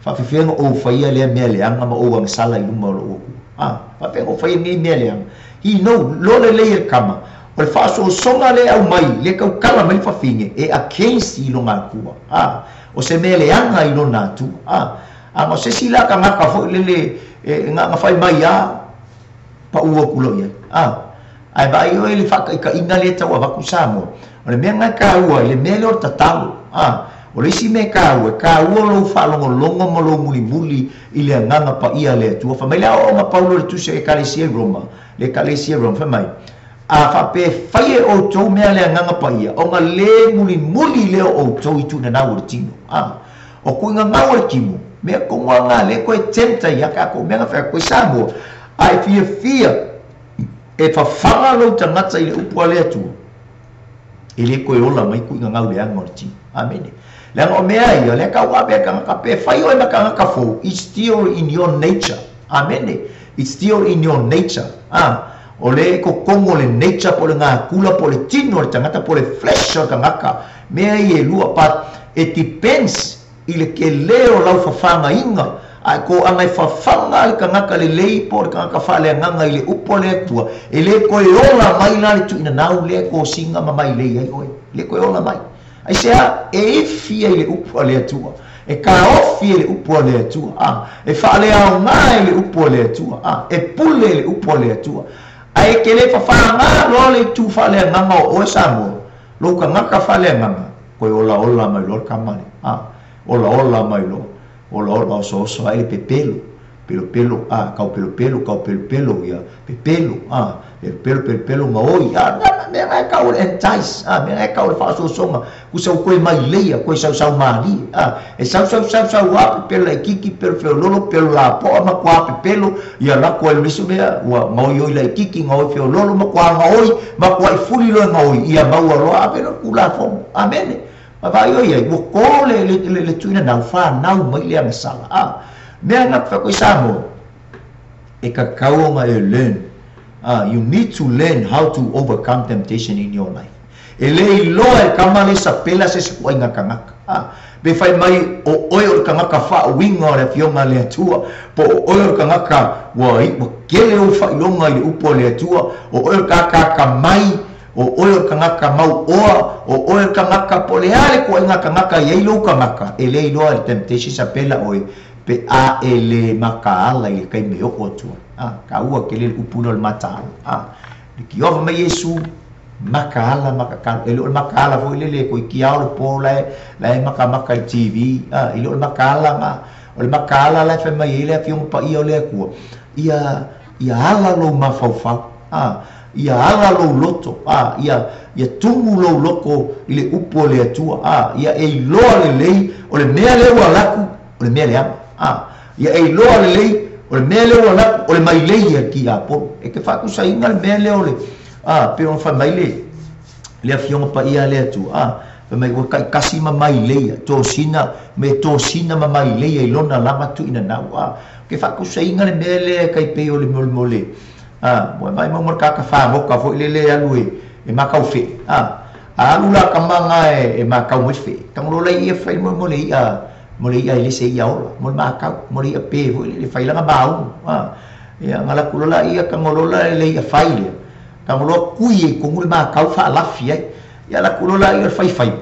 faafefea ou faia lea mea leaga ma ou agasala i luma o lou Atua, a. Faafefea ou faia nei mea leaga? He know lo lelei e le kama o le faaosoosoga le au mai le tautala mai le fafine e against i lona Atua, a. O se mea leaga i lona Atua, a. Aga o se isi la tagata foʻi lele e na fai mai a paʻu aku lau iai, a. Ae vaai oe i le faataitaiga lea e tau avatu Samoa, o le mea lena e taua i le mea lea o le tatalo. O le isi mea e taua, e taua lou faalogologo ma lou mulimuli i le Agaga Paia a le Atua. Fai mai le aoaoga Paulo i le tusi a Ekalesia i Roma, le Ekalesia i Roma, fai mai, A faapea e fai e outou mea a le Agaga Paia, ona le mulimuli lea o outou i tuuina o le tino. O tuuina o le tino, mea tonu lava lena lea e toe tempt ai ia tatou mea na fai atu ai Samoa, a e fiafia e fafaga lou tagata i le upu a le Atua, e le toe ola mai tuuina leaga o le tino. Amene. Leaga o mea ia, lea tau ave tagata pe fai oe ma tagata fou, it's still in your nature. Amene. It's still in your nature. O le kokongo o le nature po le ngakula po le tino o le tagata po le flesh o le tagata. Mea ia e lua, but it depends i le kele o lau fafagaina. Ae ko anga e fafaga le tagata lelei po o le tagata faaleagaga i le upu a le Atua, e le toe ola mai la le tuuina nau lea e kosiga ma mailei ai oe. Le toe ola mai. Ai sea e ifi ai le upu a le Atua, e kaofi e le upu a le Atua, e faaleaoga e le upu a le Atua, e pule e le upu a le Atua. Ae ke le fafaga loa le itu faaleagaga o oe Samoa, lou tagata faaleagaga, koe ola ola mai loa le kama lea. Ola ola mai loa. Ola ola oso oso ai le pepelo, pelo pelo, kau pelo pelo, kau pelo pelo, ia pepelo, pelo pelo pelo pelo ngaoi, mea ngai kau le entice, mea ngai kau le faasoasoga, kusa koe mai leia, koe sausau malie, e sausau sausau a pepelo laikiki, pelo feololo, pelo lapoa ma koa pepelo, ia lako ai le nisi mea, ua ngaoioi laikiki, ngaoi feololo ma koa ngaoi, ma koa ifuli loa ngaoi, ia maua loa ave loa kulafono. Amene. Ma vai oi ai, ua kō le tuina nau, whānau mai le agasala. Mea ngā whakoi Samoa, e kakau nga e learn. You need to learn how to overcome temptation in your life. E le iloa e kama le sapela se se kuai ngā kangaka. Pe whai mai o oe o le kangaka whaawinga o le afioga le Atua, po o oe o le kangaka ua kele o whailonga i le upu o le Atua, o oe o le kakaka mai, o oe o le kangaka mau oa, o oe o le kangaka po le ale kuai ngā kangaka i ei lou kangaka. E le iloa le temptation sapela oe, pe a e le makaala i le kai me oko atua. Ka ua ke le upu le mataala. Le ki ova mai Yesu, makaala makakalo. E le o le makaala foi le le koi ki ao le po lae, lae makamaka i TV. E le o le makaala nga. O le makaala lae whai mai e le afionga pa ia o le akua. Ia ala lou mafaufau. Ia ala lou loto. Ia tumu lou loko i le upu o le Atua. Ia e iloa lelei o le mea lea ua laku, o le mea le ama. Ia e iloa lelei o le mea lea ua laku, o le mailei ia ki apolo. E ke whakusainga le mea lea o le, pe ona whai mai le afionga pa ia le Atua. Whai mai ua kaikasi ma mailei ia, tosina, me tosina ma mailei ia i lona lama tuina nau. Ke whakusainga le mea lea kai pei o le mole mole. Mo mai mo kaka whangoka fo i le le alu e makau whe. Alu la kamanga e makau mo whe. Tangolo lai ia whai mo le ia, mo le ia i lese ia ola, mo le makau, mo le ia pe fo i le whailanga maungu. Ia ngalakulola ia kangolola le ia whai lea. Kangoloa kui e kongu le makau whaalafi ai. Ia lakulola ia whai whai.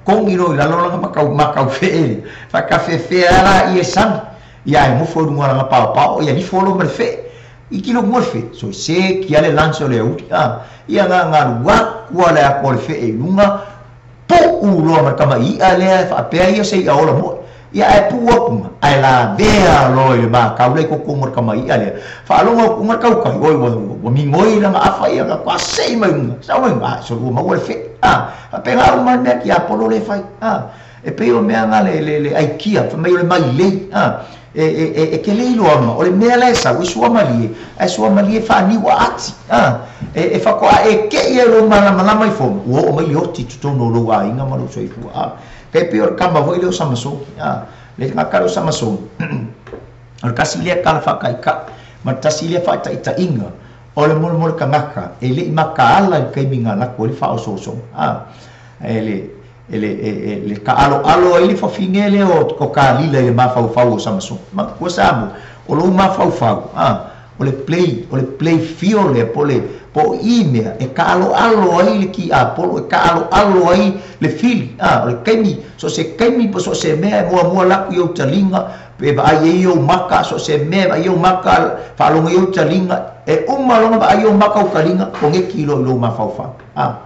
Kongi no i lalolanga makau makau whe e le. Whakawhewhea ala ia sami. Ia e mofo runga ranga pao pao, ia nifolo ma le whe. I kilo mo le whe. So se ki ale lanso le auri. Ia ngā ngā ruakua le ako le whe e lunga, po uloa ma kama ia lea, whaapea ia se ia ola moe. Ia e pua punga, ae la vea loa i le makau lei koko mo le kama ia lea. Whaalonga o kunga kaukai, oi wa mingoi langa afa ia nga kwa sei mai unga. Sa oi nga, so ua maua le whe. Whapea ngā uma mea ki apolo le whai. E pei o mea ngā le aikia, whamai o le mai lei. E ke le iloa ma, o le mea la e sau, e sua malie, e sua malie whaaniwa ati. E whakoa e ke ia lo malamalama i fomo, ua o mai le oti tutono o lou ainga ma lou soifua. Kai pei o le kama foi le o Samasoni. Le ngaka le o Samasoni. O le kasi lea kala whakaika, ma le tasi lea whaitaitainga, o le molemole kangaka, e le i makaala i kaimi ngā lako e le whaososoga. E le ka alo alo ai le whawhinge le o ka lila i le mafaufau o Samasoni. Ma kua Samoa, o lou mafaufau, o le play fio le po le po i mea, e ka alo alo ai le ki apolo, e ka alo alo ai le fili, o le kaimi, so se kaimi po so se mea e mua mua laku i au talinga, Pe vaai ai ou maka, so o se mea e vaai ai ou maka, faalogo ai ou taliga, e uma loa ona vaai ou maka ou taliga, koneki loa i lou mafaufau. A.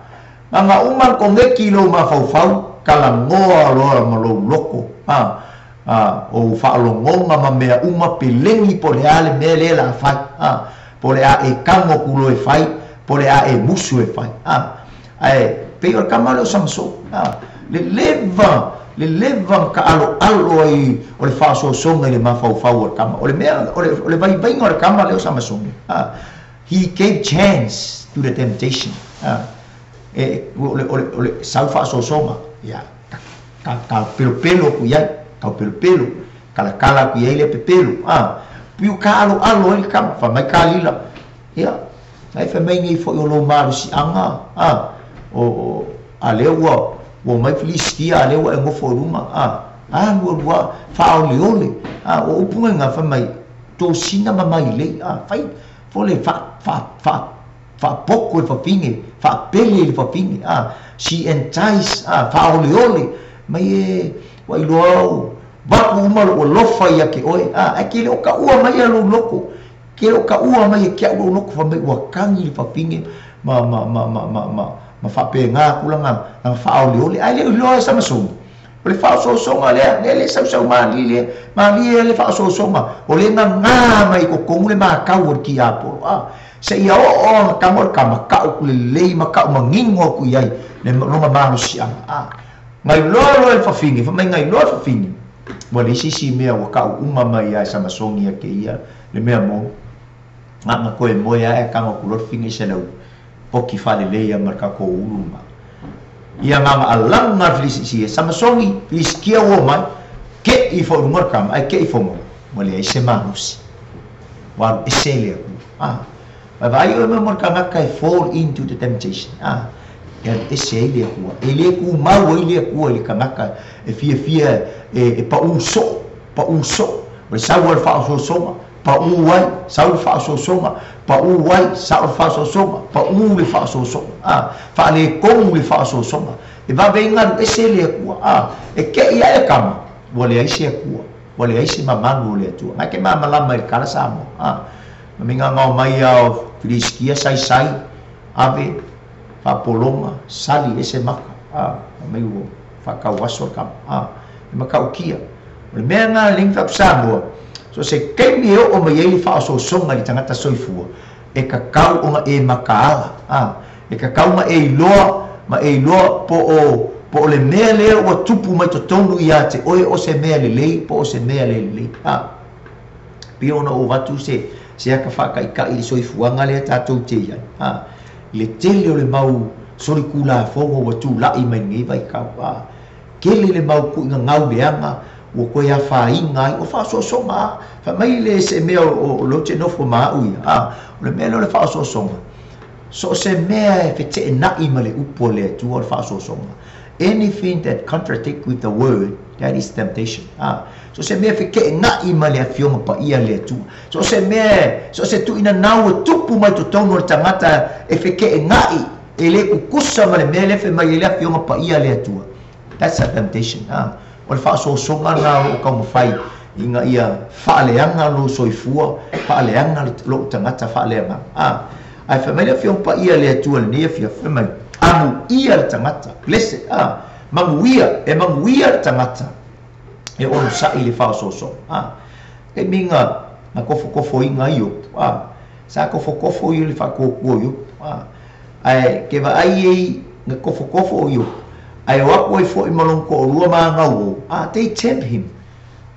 Gaga uma le koneki i lou mafaufau, talanoa loa ma lou loto, a, a, ou faalogoga ma mea uma, pelegi po o le a le mea lea o le a fai, a, po o le a e tago atu loa e fai, po o le a e musu e fai. A. Ae pei o le tama lea o Samasoni, a, le leva, le leva na taaloalo ai o le faaosoosoga i le mafaufau o le tama. O le mea, o le, o le vaivaiga o le tama lea o Samasoni, a, he gave chance to the temptation. A, e, o le, o le, o le sau faaosoosoga, ia, ta, ta, ta pelopelo aku i ai, tau pelopelo, talatala aku i ai lea pepelo, a, piu taaloalo ai le tama, fai mai Kalila, ia, Na e fai mai nei foi o lou malosiaga, a, o, o, a lea ua, ua omai Filisitia, a lea ua e nofo i luga, a, alu alu a, faaoleole, a, o upu na fai mai, tosina ma mailei, a, fai, fole, fa, fa, fa, faapoto i le fafine, faapele i le fafine, a, she entice, a, faaoleole, mai e, ua iloa au, vaku uma lou alofa ia te oe, a, ae ke le o taua mai a lou loto, Ke o ka ua mai e ke a'u lou loto fai mai ua tagi le fafine ma ma ma ma ma ma ma faapena atu lana lana faaoleole ae le o iloa e Samasoni o le faaosoosoga lea lea le sausau malie lea malie le faaosoosoga o le gagā mai i totonu le matau o le tiapolo a seia oo ona tago le tama ta'u atu lelei ma ta'u manino atu i ai le lona malosiaga a gailoa loa e le fafine fai mai gailoa le fafine ua leai se isi mea ua ta'u uma mai ia e Samasoni ia te ia le mea moni, na ona toe moe ae tago atu loa le fine i se lau poki faalelei ma le tatou ulu ma ia na ona alaga le Filisiti e Samasoni, Filisitia ua omai, ke'i ifo i luga le tama ae ke'i ifo mai, ua leai se malosi, ua alu ese le Atua. A, vae vaai oe mo le tagata e fall into the temptation, a, e alu ese ai le Atua, e le tumau ai le Atua i le tagata e fiafia e, e paʻū soo, paʻū soo, o le sau o le faaosoosoga, paʻū ai, sau le faaosoosoga, paʻū ai, sao le faaosoosoga, paʻū le faaosoosoga, a, faaletonu le faaosoosoga, e vave ai galu ese le Atua, a, e teʻi aʻe le tama, ua leai se Atua, ua leai se mamalu o le Atua. Na e te malamalama i le tala Samoa, a, ma migagao mai a o Filisitia saisai, ave, faapologa, sali ese maka, a, fai mai ua faatau aso le tama, a, e matautia. O le mea lena lea na fai atu Samoa, so o se taimi e oo mai ai le faaosoosoga i le tagata soifua, e tatau ona e mataala, a, e tatau ona e iloa ma e iloa po o, po o le mea lea ua tupu mai totonu ia te oe o se mea lelei po o se mea le lelei, a. Pei ona ou avatu se, se ata faataitai i le soifuaga lea tatou te i ai, a, i le tele o le mau solitulafono ua tula'i mai lenei vaitau, a. Tele le mau tuuina gau leaga ua toe afaina ai, ua faaosoosoga a. Fai mai le se mea o lea ou te nofo ma au ia, a, o le mea lea o le faaosoosoga, so o se mea e feteenai ma le upu a le Atua o le faaosoosoga. Anything that contradict with the word, that is temptation. A, so o se mea e feteenai ma le Afioga Paia a le Atua. So o se mea, so o se tuuina nau e tupu mai totonu o le tagata e feteenai, e le tutusa ma le mea lea e fai mai ai le Afioga Paia a le Atua. That's a temptation. A, o le faaosoosoga lena o lo o taumafai ina ia faaleaga lou soifua, faaleaga lou tagata faaleagaga. A, ae fai mai le Afioga Paia a le Atua i lenei afiafi, fai mai, Amuia le tagata, blessed, a, manuia, e manuia le tagata e onosai i le faaosoosoga. A, taimi na, na tofotofoina ai Iopu, a, sa tofotofo ia i le faatuatua o Iopu, a, Ae ke vaai ai na tofotofo o Iopu, ae o atu ai foi ma lona toalua ma ana uo, a, they tempt him.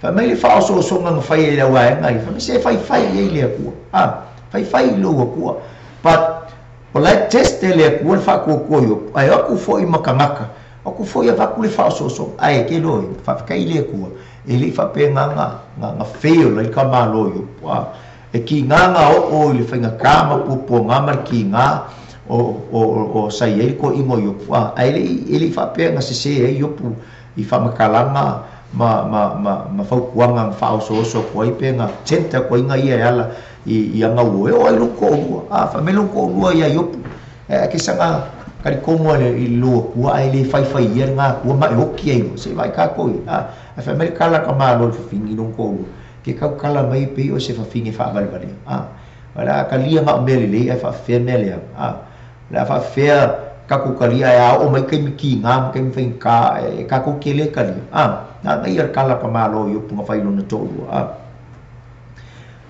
Fai mai le faaosoosoga na fai ai le auvaega ia, fai mai, se faifai i ai le Atua, a, faifai i lou Atua. But, o la e test e le Atua le faatuatua o Iopu, ae o atu foi ma tagata, o atu foi avatu le faaosoosoga, ae ke loa ia, faafetai i le Atua, e le i faapena na, na, na fail ai le tamālo o Iopu, a. E kīnā ngā oo i le faigata ma puapuagā ma le kīnā o, o, o, sa i ai le toeaina o Iopu, a, ae le i, e le i faapea na sesē ai Iopu i faamatalaga ma, ma, ma, ma fautuaga na faaosooso atu ai pe na tempt atu ai na ia e ala i, i ana uo e oo ai lou toalua. A, fai mai lou toalua iā Iopu, e, ke saga Talitonu lava i lou Atua ae le faifaia lena Atua ma e oti ai loa, se i vaai tatou i ai, a. Ae fai mai le tala a ka Malo i le fafine i lona toalua, Ke tautala mai e pei o se fafine faavalevalea, a. O le a talia na o mea lelei ae faafefea mea leaga, a. O le a faafefea tatou talia ae a oo mai taimi tiga ma taimi faigata e tatou te le talia, a. Manaia le tala a ka Malo i upu na fai i lona toalua, a.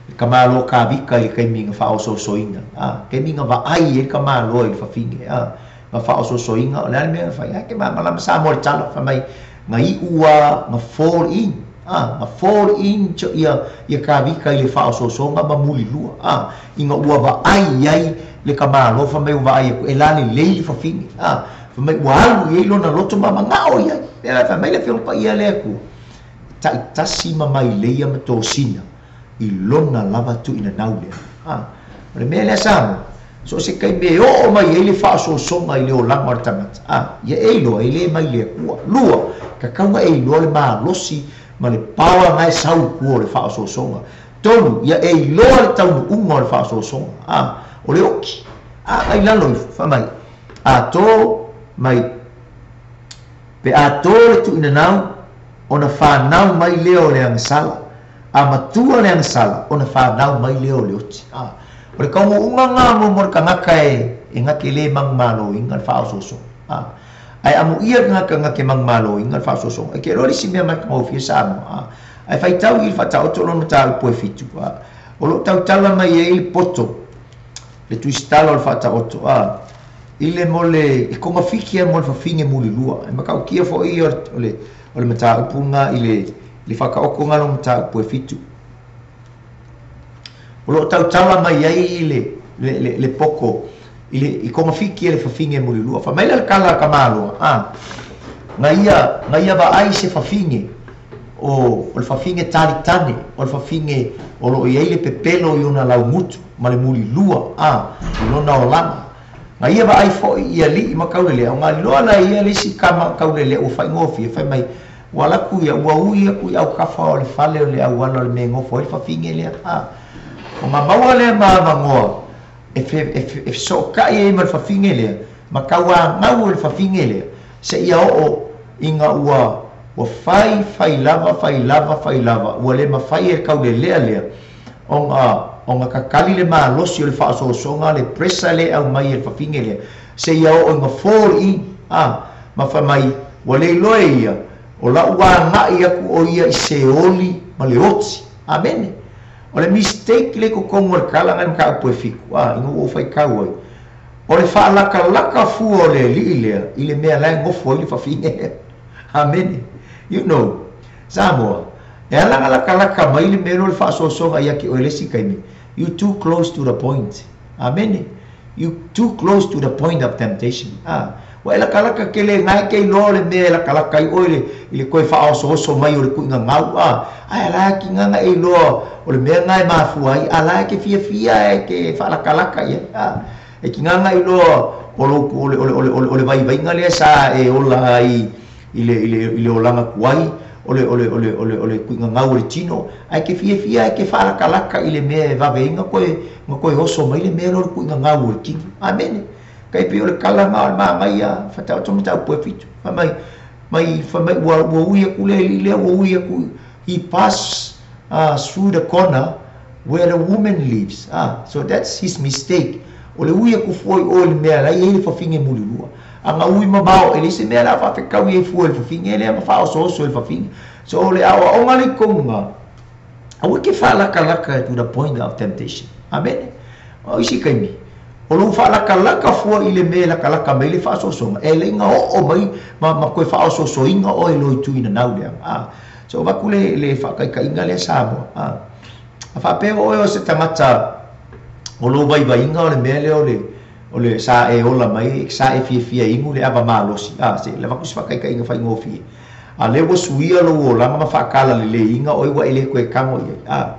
Le tamaloa Tavita i le taimi na faaosoosoina, a, taimi na vaai ai le tamaloa i le fafine, a, na faaosoosoina, o le a le mea na fai? Ae ke malamalama Samoa i le tala, fai mai, na iu a, na fall in, a, na fall in ia, ia Tavita i le faaosoosoga ma mulilua, a, ina ua vaai i ai le tamaloa, fai mai ua vaai atu, e lalelei le fafine, a, fai mai ua alu i ai lona loto ma manao i ai. Pea fai mai le Afioga Paia a le Atua, taitasi ma maileia ma tosina i lona lava tuuinanau lea. A, o le mea lea Samoa, so o se taimi e oo mai ai le faaosoosoga i le olaga o le tagata, a, ia e iloa e le mai le Atua. Lua, tatau ona e iloa le malosi ma le power na e sau i tua o le faaosoosoga. Tolu, ia e iloa le taunuuga o le faaosoosoga. A, o le oki. A, na i lalo ifo, fai mai, a to mai Pe a tō le tuuinanau, ona whanau mai lea o le agasala, a matua le agasala, ona whanau mai lea o le oti. A, o le kaunuuga nga mo mo le tagata e, e gake le manumaloina le faaosoosoga. A, ae amuia le tagata gake manumaloina le faaosoosoga. E ke iloa le isi mea matagofie Samoa. A, ae faitau i le faataoto o lona mataupu e fitu. A, o lo o tautala mai ai le poto, le tusitala o le faataoto. A, i le mo le i kogafiti a mo le fafine mulilua. E matautia foi ia o le o le mataupu lena i le le faataotoga o mataupu e fitu. O lo o tautala mai ai le le le, le poto i le i kogafiti e le fafine mulilua. Fai mai le le tala a tamaloa, a na ia na ia vaai se fafine o o le fafine talitane, o le fafine o lo o i ai le pepelo i ona laumutu ma le mulilua, a i lona olaga. Na ia vaai foi i alii ma taulelea, ona iloa la e ia le isi tama taulelea ua faigofie, fai mai, ua alu atu ia, ua ui atu i autafa o le fale o le auala o le mea e nofo ai le fafine lea. A, ona maua lea ma avanoa e e fesootai ai ma le fafine lea, ma tauanau e le fafine lea, seia oo ina ua ua fai, fai lava, fai lava, fai lava, ua le mafai e le taulelea lea ona ona kakali le malosi o le faaosoosoga, le pressure lea e aumai e le fafine lea, seia oo ina fall in, a, ma fai mai, ua le iloa e ia, o lau agai aku o ia i Seoli ma le oti. Amene. O le mistake lea i totonu o le tala na i mataupu e fitu, a, ina ua ou faitau ai, o le faalakalaka fua o le alii lea i le mea la e nofo ai le fafine lea. Amene. You know, Samoa, e ala ona lakalaka mai le mea lea o le faaosoosoga ia te oe i le isi taimi, you too close to the point. Amene. You too close to the point of temptation. A, ua e lakalaka tele, na e te iloa o le mea e lakalaka ai oe i le, i le toe faaosooso mai o le tuuina gau, a, ae la e tiga ona e iloa o le mea lena e mafua ai, a la e te fiafia e te faalakalaka i ai, a. E tiga ona iloa o lou, o le, o le, o le, o le vaivaiga lea sa e ola ai i le, i le, i le olaga tuai, o le, o le, o le, o le, o le tuuina gau o le tino, ae te fiafia e te faalakalaka i le mea e vave ai ona toe, ona toe oso mai le mea lea o le tuuina gau o le tino. Amene. Tai pei o le tala lena o le manaia faataoto mataupu e fitu. Fai mai, mai, fai mai ua, ua ui atu le alii lea, ua ui atu, he pass through the corner where the woman lives. Ah, so that's his mistake. O le ui aku fua i o i le mea la e i ai le fafine mulilua. A na ui mamao, e leai se mea o le a faafetaui ai fua i le fafine lea ma faaosooso i le fafine. So o le aoaoga lea i totonu i ina, aua e te faalakalaka to the point of temptation. Amene. O isi taimi, o lou faalakalaka fua i le mea e lakalaka mai ai le faaosoosoga, e alai ona oo mai ma, ma toe faaosoosoina oe i lou itu inanau lea. Ah, so avatu le, le faataitaiga lea Samoa. Ah, a faapea o oe o se tagata o lou vaivaiga o le mea lea o le, o le sa e ola mai, sa e fiafia e inu le ava malosi, a, se i avatu se faataitaiga faigofie. A lea ua suia lou olaga ma faatalaleleiina oe ua e le toe tago i ai, a.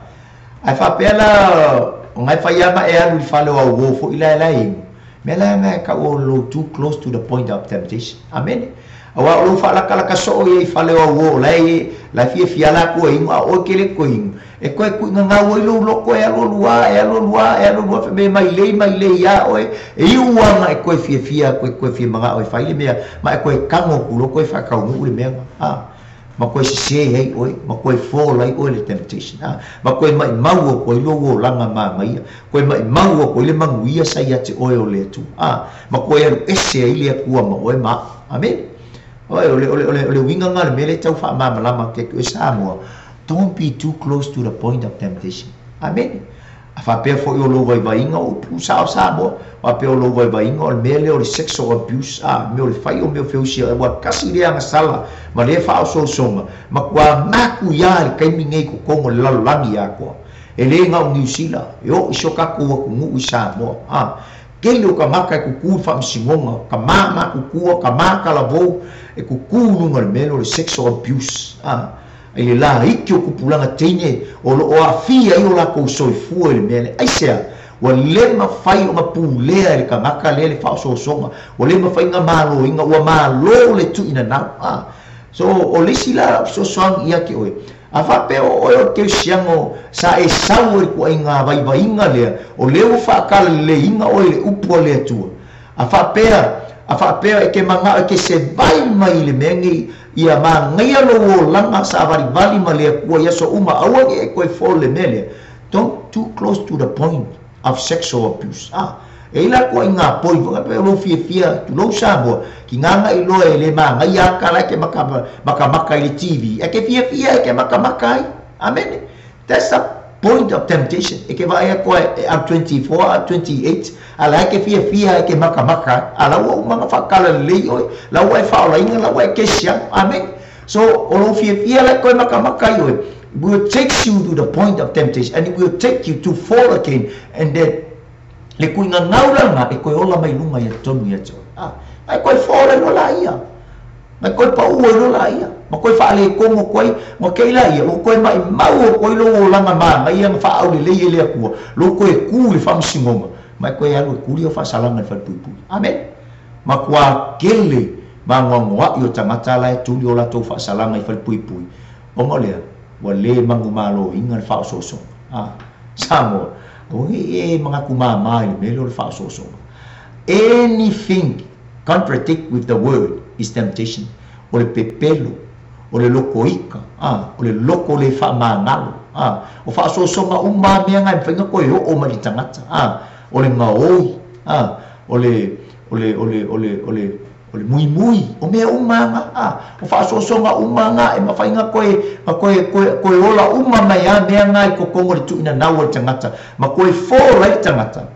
Ae faapea la, o na e fai lava ma e alu i le fale o au uo foi la e la e inu, Mea la e tau o lou too close to the point of temptation. Amene. Auā o lou faalakalaka soo ia i fale o auō o la e la e fiafia lakou e inu a o oe ke le koe inu, e toe tuuigagau ai lou loko e alualu a, e alualu a, e alualu a fai mai e mailei mailei iā oe, e iu ana e toe fiafia atu e toe fia manao e fai le mea ma e toe tago atu loa toe faataunuu le mea na, a, ma toe sesē ai oe, ma toe fall ai oe i le temptation, a, ma toe maimau atu ai lou olaga manaia, toe maimau atu ai le manuia sa ia te oe o le Atua, a, ma toe alu ese ai le Atua ma oe ma au. Amene. Oi, o le, o le, o le, o le uiga lena o le mea lea e tau faamalamalama atu ia te oe Samoa, don't be too close to the point of temptation. Amene. A faapea foi o lou vaivaiga o upu sao Samoa, faapea o lou vaivaiga o le mea lea o le sexual abuse, a, mea o le fai o mea o feusia, ua tasi lea agasala ma lea faaosoosoga, matua matuia i le taimi nei i totonu o le lalolagi atoa. E le na o Niu Sila, e oo i si o tatou atunuu i Samoa, a, Tele o tagata e kuku i faamasinoga, tama matutua, tama talavou, e kuku i luga o le mea lea o le sexual abuse, a, i le laiti o tupulaga teine o lo o aafia ai o latou soifua i le mea lea. Aisea? Ua le mafai ona pulea e le tagata lea le faaosoosoga, ua le mafai ona maloina, ua malo le tuuinanau, a. So, o le isi la lau fesoasoani ia te oe, A faapea o oe o le kerisiano sa e sau ai le ituaiga vaivaiga lea, o lea ua faatalaleiina oe i le upu a le Atua. A faapea, a faapea e te manao e te sevai mai i le mea nei, ia manaia lou olaga saavalivali ma le Atua i aso uma, aua ne i e toe fall i le mea lea. Don't too close to the point of sexual abuse. A, e i ai la ituaiga poi foi, pei o lou fiafia, tulou Samoa, ki gagaʻi loa e le magaia aka la e ke makamaka i le TV, e ke fiafia e ke makamaka ai. Amene. That's the point of temptation. E ke vaai atu e alu 24 a 28, a la e ke fiafia e ke makamaka ai. A la ua uma ona faakalalelei oe, la ua e faaolaina, la ua e kesiano. Amene. So, o lou fiafia la e toe makamaka ai oe, will takes you to the point of temptation and it will take you to fall again and then le tuuigagau la lena e toe ola mai luga ia totonu ia te oe. A, ma e toe fall ai loa laia. Ma e toe pau ai loa laia. Ma toe faaletonu atu ai, ma kei laia, ua toe maimau atu ai lou olaga manaia na faaaulelei e le Atua, lou toe ku i le faamasinoga, ma e toe alu e kuli au faasalaga i le falepuipui. Amene. Matua tele maanoanoaʻi o tagata la e tuli o latou faasalaga i falepuipui, ona o lea, ua lē manumaloina le faaosoosoga. A, Samoa, aua ne i e manatu māmā i le mea lea o le faaosoosoga. Anything contradict with the word is temptation. O le pepelo, o le lotoita, a, o le loto le faamagalo, a, o faaosoosoga uma lava mea na e mafai ona toe oo mai i le tagata, a, o le gaoi, a, o le, o le, o le, o le, o le, O le muimui, o mea uma na, a, o faaosoosoga uma na e mafai ona toe, ona toe, toe, toe ola uma mai a mea na i totonu o le tuuinanau a le tagata, ma toe fall ai le tagata,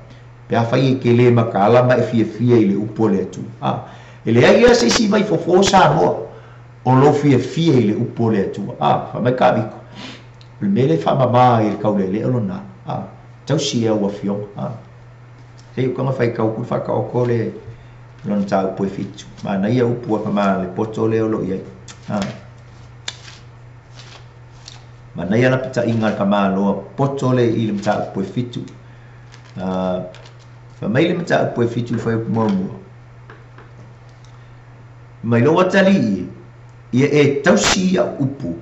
pe afai e te le mataala ma e fiafia i le upu a le Atua. A, e leai lava se isi vaifofo o Samoa o lou fiafia i le upu a le Atua. A, fai mai Kaviko, o le mea lea e faamama ai e le taulelea lona, a, tausi e au afioga, a. Se i ukaga faitau atu le faataoto le lona mataupu e fitu. Manaia upu a whama le poto lea o lo o i ai. Ha. Manaia lapataiga a le tamaloa poto le i le mataupu e fitu. Fai mai le mataupu e fitu i le fuaiupu muamua. Mai lou atalii e, ia e tausi i au upu,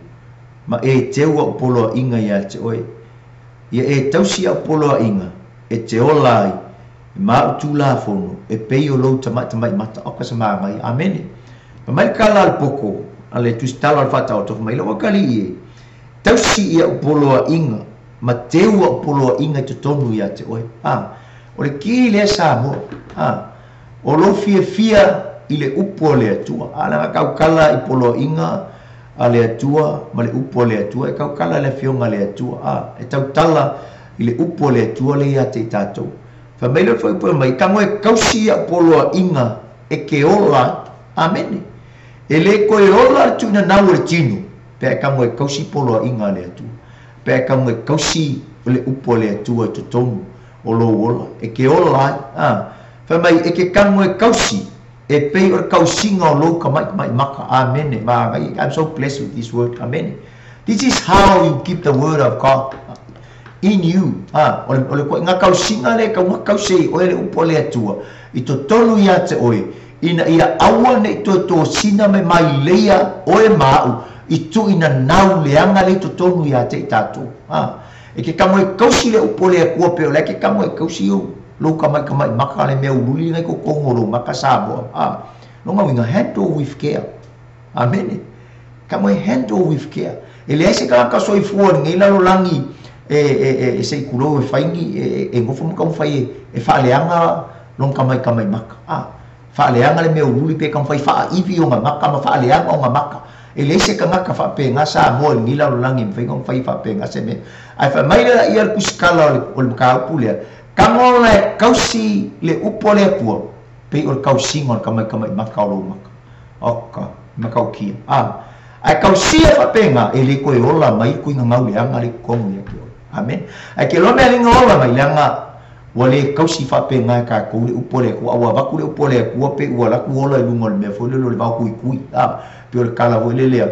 ma e teu au poloaiga ia te oe. Ia e tausi i au poloaiga, e te ola ai, e ma au Tulafono, e pei o lou tamaʻitamai mata, o ka se māgaia. Amene. Fai mai le tala a le poko, a le Tusitala o le Faataoto, fai mai, Lou atalii e, tausi i au poloaiga, ma teu au poloaiga i totonu ia te oe. A, o le kī lea Samoa. A, o lou fiafia i le upu a le Atua. A, leaga tautala i poloaiga a le Atua ma le upu a le Atua, e tautala i le Afioga a le Atua. A, e tautala i le upu a le Atua lea ia te i tatou. Fai mai lea o le fuaiupu e aumai, Tago e tausi i au poloaiga e ke ola ai. Amene. E le toe ola le tuuinanau o le tino, pe a e tago e tausi poloaiga a le Atua. Pe a e tago e tausi le upu a le Atua i totonu o lou ola, e ke ola ai. A, fai mai, e ke tago e tausi, e pei o le tausiga o lou tamaʻitamai maka. Amene. Manaia. I'm so blessed with this word. Amene. This is how you keep the word of God in you. A, o le, o le koʻiga tausiga lea e tau gata tausi ai oe le upu a le Atua, I totonu ia te oe, ina ia aua nei toe tosina me maileia oe ma a'u i tuuina nau leaga le i totonu ia te i tatou. A. E ke kamo e kausi le upu o le Akua pe o le a ke kamo e kausi ou lou kamaʻikamaʻi maka le mea ululi nai kokogo o lou maka Samoa. A. Lona uiga, handle with care. Amene. Kamo e handle with care. E leai se tagata soifua o lenei lalolagi e, e, e, e se i kulou e fai ni, e, e, e nofo ma taumafai e, e faaleaga lona kamaʻikamaʻi maka. A. Faaleaga le mea ululi pe taumafai faaivi ona maka ma faaleaga ona maka. E leai se tagata faapena Samoa i lenei lalolagi e mafai ona fai faapena se mea. Ae fai mai lea le tusikala o le, o le mataupu lea, tago la e kausi le upu a le Atua, pei o le kausiga o le kamaʻikamaʻi maka o lou maka. Oka, matautia. A. Ae kausia faapena, e le toe ola mai tuiga gauleaga le i totonu ia te oe. Amene. Ae ke loa mea liga ola mai, leaga ua lē kausi faapena e tatou le upu a le Atua, a ua avatu le upu a le Atua pe ua alu atu ola i luga o le mea foi lele o le vao tuitui, a, pei o le tala foi lele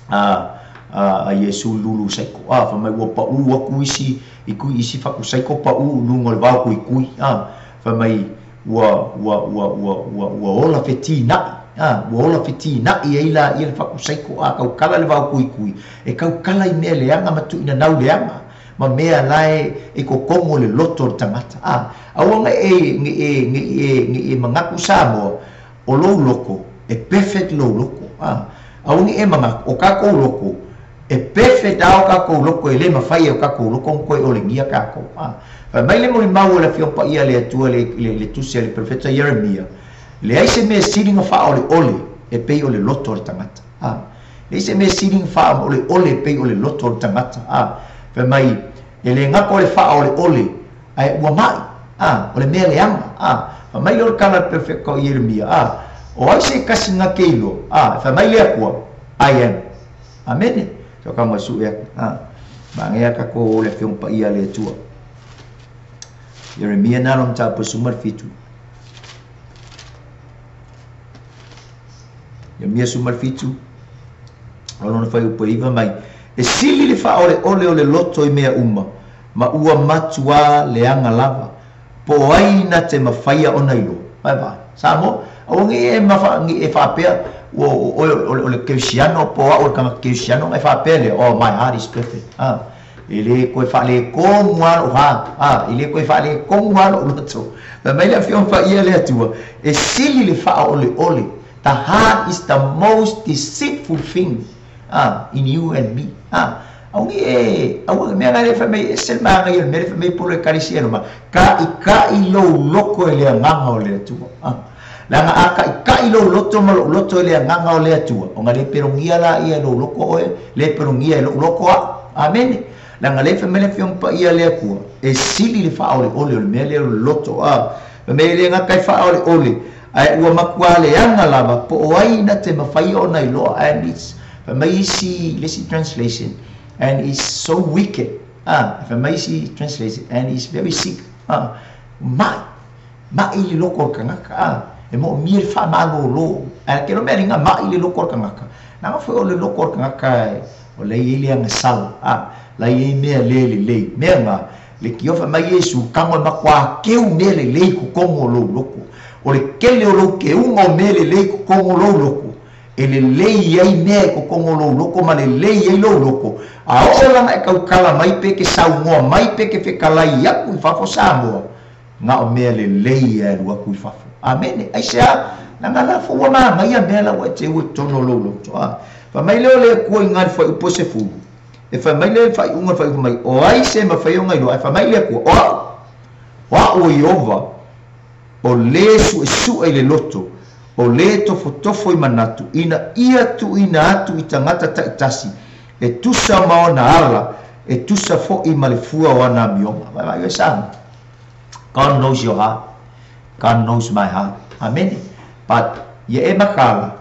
a a Iesu i lulu saiko, a, fai mai ua paʻū atu isi i tui isi fatu saiko paʻū i luga o le vao tuitui, a, fai mai ua ua ua ua ua ua ola fetīnaʻi, a, ua ola fetīnaʻi ai laia le fatu saiko, a taukala le vao tuitui, e taukala i mea leaga ma tuuina nau leaga ma mea la e i totonu o le loto o le tagata. A, aua ne i e ne i e ne i e ne i e manatu Samoa o lou loko e perfect lou loko. A, aua ne i e manatu o tatou loko e perfect a o tatou loko e lē mafai e o tatou loko ona toe olegia tatou. A, fai mai le molimau a le Afioga Paia a le Atua le, le, le tusi a le Perofeta Ieremia, leai se mea sili ona faaoleole e pei o le loto o le tagata. A, leai se mea sili ona faaoleole e pei o le loto o le tagata. A, fai mai e lē gata o le faaoleole ae ua maʻi. A, o le mea leaga. A, fai mai lea o le tala a le Perofeta o Ieremia, a, o ai se tasi na te iloa? A, fai mai le Atua, I am. Amene. Sau ka mai suʻe atu. A, manaia tatou o le Afioga Paia a le Atua. Ieremia na lona mataupu e 17. Ieremia 17, o lona fuaiupu e 9 mai, E sili le faaoleole o le loto i mea uma, ma ua matuā leaga lava, po o ai na te mafaia ona iloa. Vaevae. Samoa, aua ne i e mafa, ne i e faapea, ua o oe o le, o le Kerisiano, po o au o le tagata Kerisiano, ona e faapea lea, oh, my heart is perfect. A, e lē toe faaletonu lava lou hā, a, e lē toe faaletonu lava lou loto. Fai mai le Afioga Paia a le Atua, e sili le faaoleole. The heart is the most deceitful thing, a, in you and me. A, aua ne i e, aua, mea la lea fai mai, e ese le magaia o le mea lea fai mai polo Ekalesia Roma, kaʻikaʻi lou loto i le agaga o le Atua. A, leaga a kaʻikaʻi lou loto ma loʻu loto i le agaga o le Atua, ona lē pelogia laia e lou loto oe, lē pelogia e loʻu loto aʻu. Amene. Leaga lea fai mai le Afioga Paia a le Atua, e sili le faaoleole o le mea lea o le loto. A, fai mai e le gata e faaoleole, ae ua matuā leaga lava po o ai na te mafaia ona iloa, and it's, fai mai isi, le isi translation, and is so wicked. A, fai mai isi translation, and is very sick. A, maʻi, maʻi le loko o le tagata. A, e moomia le faamalōlō. Ae ke loa mea liga maʻi le loko o le tagata, leaga foi o le loko o le tagata o la e i ai le agasala, a, la e i ai mea lē lelei. Mea na, le tiofa mai Iesu, tago e matuā keu mea lelei i totonu o lou loko. O le tele o lou keuga o mea lelei i totonu o lou loko, e lelei ai mea i totonu o lou loko ma lelei ai lou loko. A oo la ona e tautala mai pe e te saunoa mai pe e te fetalai atu i fafo Samoa, na o mea lelei e alu atu i fafo. Amene. Aisea? Leaga la foi ua manaia mea la ua e teu i totonu o lou loto. A, fai mai lea o le Atua i ina i le fuaiupu e 10, e fai mai lea i le faaiuga o le fuaiupu mai, o ai se mafai ona iloa? Ae fai mai le Atua, o aʻu, o aʻu o Ieova, o lē suʻesuʻe i le loto, o lē tofotofo i manatu, ina ia tuuina atu i tagata taitasi, e tusa ma ona ala, e tusa foʻi ma le fua o ana amioga. Vaevae oe Samoa. God knows your heart. God knows my heart. Amene. But, ia e makaala,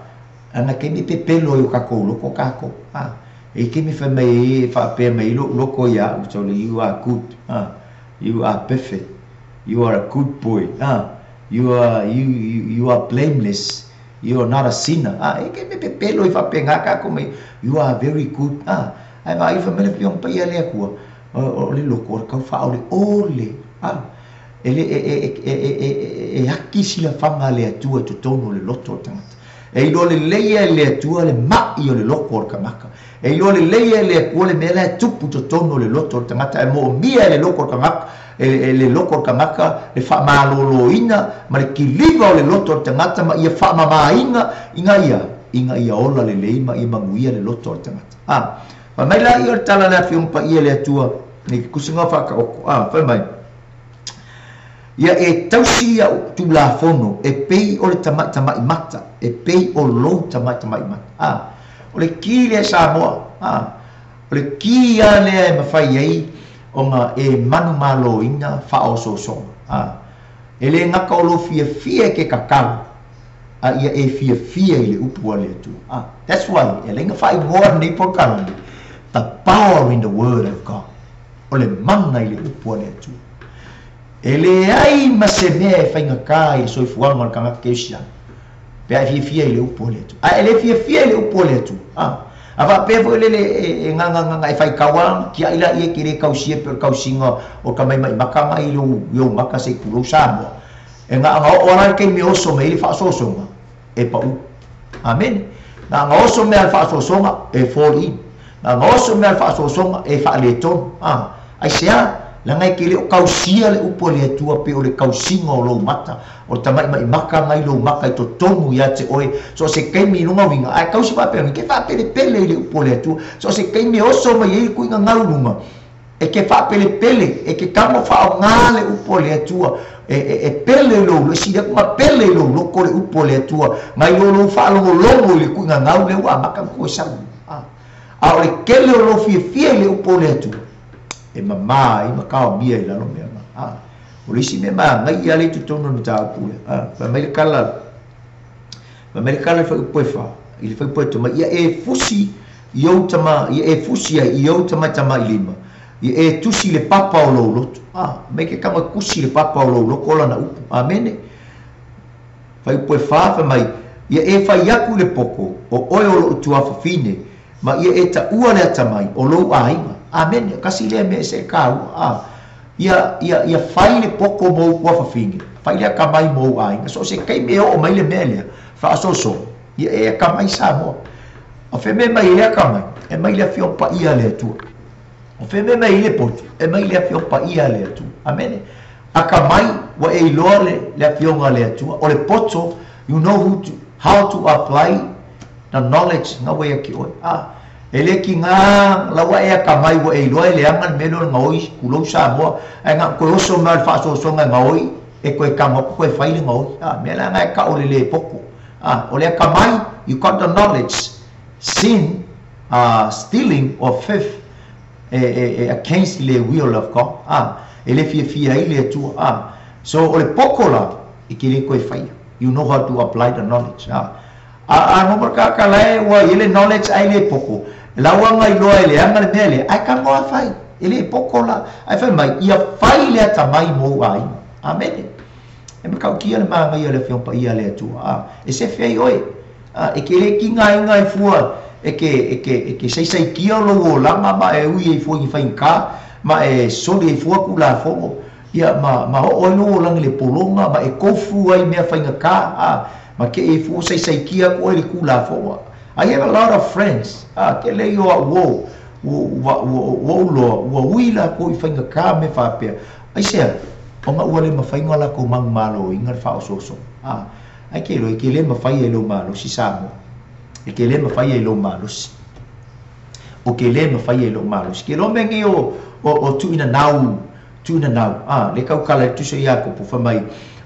ana taimi e pepelo ai o tatou loko tatou. A, e i taimi fai mai ai e faapea mai ai loʻu loko ia aʻu, so you are good. A, you are perfect. You are a good boy. A, you are, you, you, you are blameless. You are not a sinner. A, e i taimi e pepelo ai faapena tatou mai, you are very good. A, ae vaai fai mai le Afioga Paia a le Atua, o le loko o le tau faaoleole. A, E le, e, e, e, e, e, e aki silafaga a le Atua i totonu o le loto o le tagata. E iloa lelei e le Atua le ma'i o le loko o le tagata. E iloa lelei e le Atua le mea la e tupu i totonu o le loto o le tagata. E moomia e le loko o le tagata, e le loko o le tagata le faamalōlōina ma le kiliva o le loto o le tagata ma ia faamamāina ina ia ola lelei ma ia manuia le loto o le tagata. Ah, fai mai la ia o le tala le Afioga Paia i le Atua i ke tusiga o Faataoto. Ah, fai mai, ia e tausi ia'u tulafono e pei o le tamaʻitamaʻi mata, e pei o lou tamaʻitamaʻi mata. Ah, o le ki lea Samoa. Ah, o le ki a lea e mafai ai ona e manumālōina faaosoosoga. Ah, e lē gata o lou fiafia e ke tatalo, a ia e fiafia i le upu a le Atua. Ah, that's why e ala ai ona faaigoa lenei polokalame, The Power in the Word of God, o le mana i le upu a le Atua. E leai ma se mea e faigatā i le soifuaga o le tagata kerisiano pe a e fiafia i le upu a le Atua. Ae e lē fiafia i le upu a le Atua, a a faapea foi lele e gagagaga e faitaua tiaʻi laia e te lē tausia pe o le tausiga o tamaimaʻi maka agai i ou maka se i tulou Samoa e gaʻaga oo ala le taimi oso mai ai le faaosoosoga e paʻu. Amene. Gaʻaga oso mea le faaosoosoga e fall in, gaʻaga oso mea le faaosoosoga e faaletonu. A aisea? Leaga e te lē o tausia le upu a le Atua pe o le tausiga o lou mata, o le tamaʻimaʻi maka agai lou maka i totonu iā te oe so o se taimi i luga uiga ae tausi faapea ke faapelepele i le upu a le Atua. So o se taimi e oso mai ai le tuiga gauluga e ke faapelepele, e ke tago faaogā le upu a le Atua e pele i lou sili atu ma pele i lou loko le upu a le Atua mai lo lou faalogologo i le tuiga gau lea ua amata ona koe sau. A o le kele o lou fiafia i le upu o le Atua e mamā ai ma kaomia i lalo mea ma a o le isi mea magaia le i totonu o le mataupu lea. A fai mai le kala, fai mai le kala i fuaiupu e 4 i le fuaiupu e tomai, ia e fusi i ou tama, ia e fusi ai i ou tamaitamaʻilima, ia e tusi i le papa o lou loto. A mai ke kama kusi le papa o lou loko lana upu. Amene. Fuaiupu e 4, fai mai, ia e fai aku i le poko o oe o loʻu tuafafine ma ia e taʻua le atamai o lou aiga. Amene. Kasi lea mea e se kāua. A ia fai le poko mo ou tuafafine, fai le akamai mo ou aiga. So o se taimi e oo mai le mea lea faaosoosoga, ia e akamai Samoa. O fe mea mai i le akamai e mai le Afioga Paia a le Atua. O fe mea mai i le poto e mai le Afioga Paia a le Atua. Amene. Akamai ua e iloa le Afioga a le Atua o le poto. You know how to apply the knowledge na ua ia ki oe. A e le kigā laua e akamai ua e iloa e leaga le mea lea o le gaoi kulou Samoa, ae na koe oso mai o le faaosoosoga e gaoi e koe tago atu koe fai le gaoi. A mea leaga e kaʻo le lē poto. A o le akamai, you got the knowledge. Sin, stealing or theft e against le will of God. A e le fiafia ai le Atua. A so o le poko la e ke le koe faia. You know how to apply the knowledge. A no ka ka la e ua i le knowledge ai le poko lauanga iloa e leaga le mea lea ae tago a fai e le poko la ae fai mai ia fai le atamai mo ou aiga. Amene. E makaukia le magaia le Afioga Paia a le Atua. A e sefe ai oe. A e ke le kigaina e fua e ke saisaikia lou olaga ma e ui ai fua i faigakā ma e soli ai fua kulafono ia ma oo ai lou olaga i le pologa ma e kofu ai mea faigakā a ma ke e fua saisaikia aku oe le kulafono. I have a lot of friends. A ke le o au o ua ua ou loa ua ui lakou i faigakā me faapea aisea ona ua le mafaiga lakou manumālōina le faaosoosoga. A ai ke loa e ke lē mafai ai lou malosi Samoa, e ke lē mafai ai lou malosi, o ke lē mafai ai lou malosi ke loa mea nei o tuuinanau tuuinanau. A le taukala i tusa ia kopo fai mai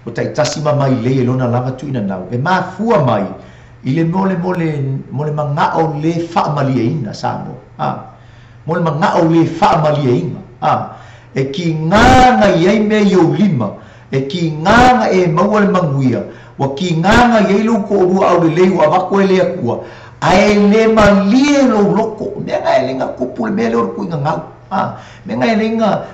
o taʻitasi ma mai lei e lona lava tuuinanau e mafua mai i le mo le mo le magaʻo lē faamalieina Samoa. A mo le magaʻo lē faamalieina a e kigāga i ai mea i ou lima, e kigāga e maua le manuia, ua kigāga i ai lou toʻalua aulelei ua avatu e le Atua, ae lē malie lou loko mea ga e le tupu le mea lea o le tuuigagau. A mea ga e le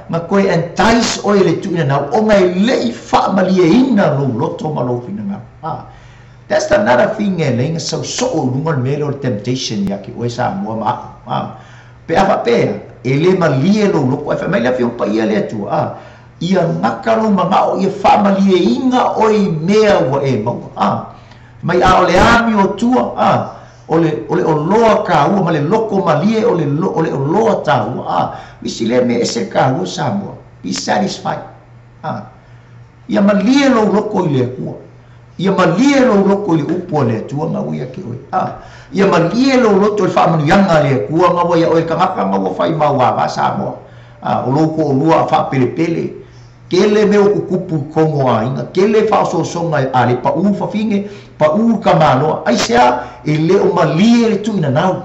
na koe entice oe le tuuinanau ona e leʻi faamalieina lou loto ma lou finagalo. A that's another thing e le sausoo i luga o le mea lea o le temptation ia ke oe Samoa ma aʻu. A pe a faapea e lē malie lou loko ae fai mai le Afioga Paia le Atua a Ia gata lou manao ia faamalieina oe i mea ua e maua. A. Mai a o le amiotua, a, o le, o le oloa taua ma le loto malie o le, o le oloa taua. A. Isi lea mea ese le taua Samoa. Be satisfied. A. Ia malie lou loto i le Atua. Ia malie lou loto i le upu a le Atua na ua ia te oe. A. Ia malie lou loto i le faamanuiaga a le Atua na ua ia oe tagata na ua fai mauava Samoa. A, o lou toalua a faapelepele, tele mea ua tutupu i totonu o aiga, tele faaosoosoga a le pau fafine, pau tamaloa. Aisea? E le o malie le tuuinanau.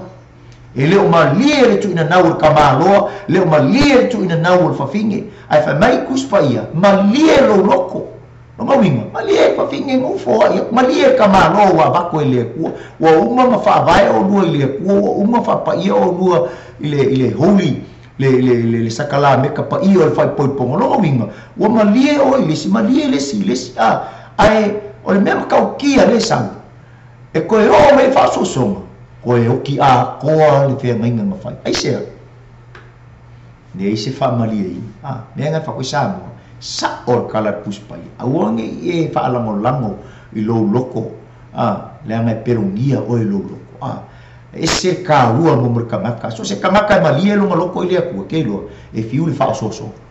E le o malie le tuuinanau o le tamaloa, le o malie le tuuinanau o le fafine. Ae fai mai Tusi Paia, malie lou loto. Lona uiga, malie fafine nofo ai atu, malie le tamaloa ua avatu e le Atua, ua uma ma faavae oulua i le Atua, ua uma faapaia oulua i le, i le holy, le, le, le, le sakalameka paia o le faaipoipoga. Lona uiga, ua malie oe i le isi, malie le isi i le isi. A, ae o le mea matautia lea e sau, e toe oo mai i le faaosoosoga, toe oti atoa le feagaiga na fai. Aisea? Leai se faamalieina. A, mea na e fai Samoa, sao le tala a le Tusi Paia. Aua ne i e faalagolago i lou loto, a, leaga e pelogia oe i lou loto. A, e ese le taua mo le tagata. So se tagata e malie lona loto i le Atua, ke iloa, e fiu le faaosoosoga.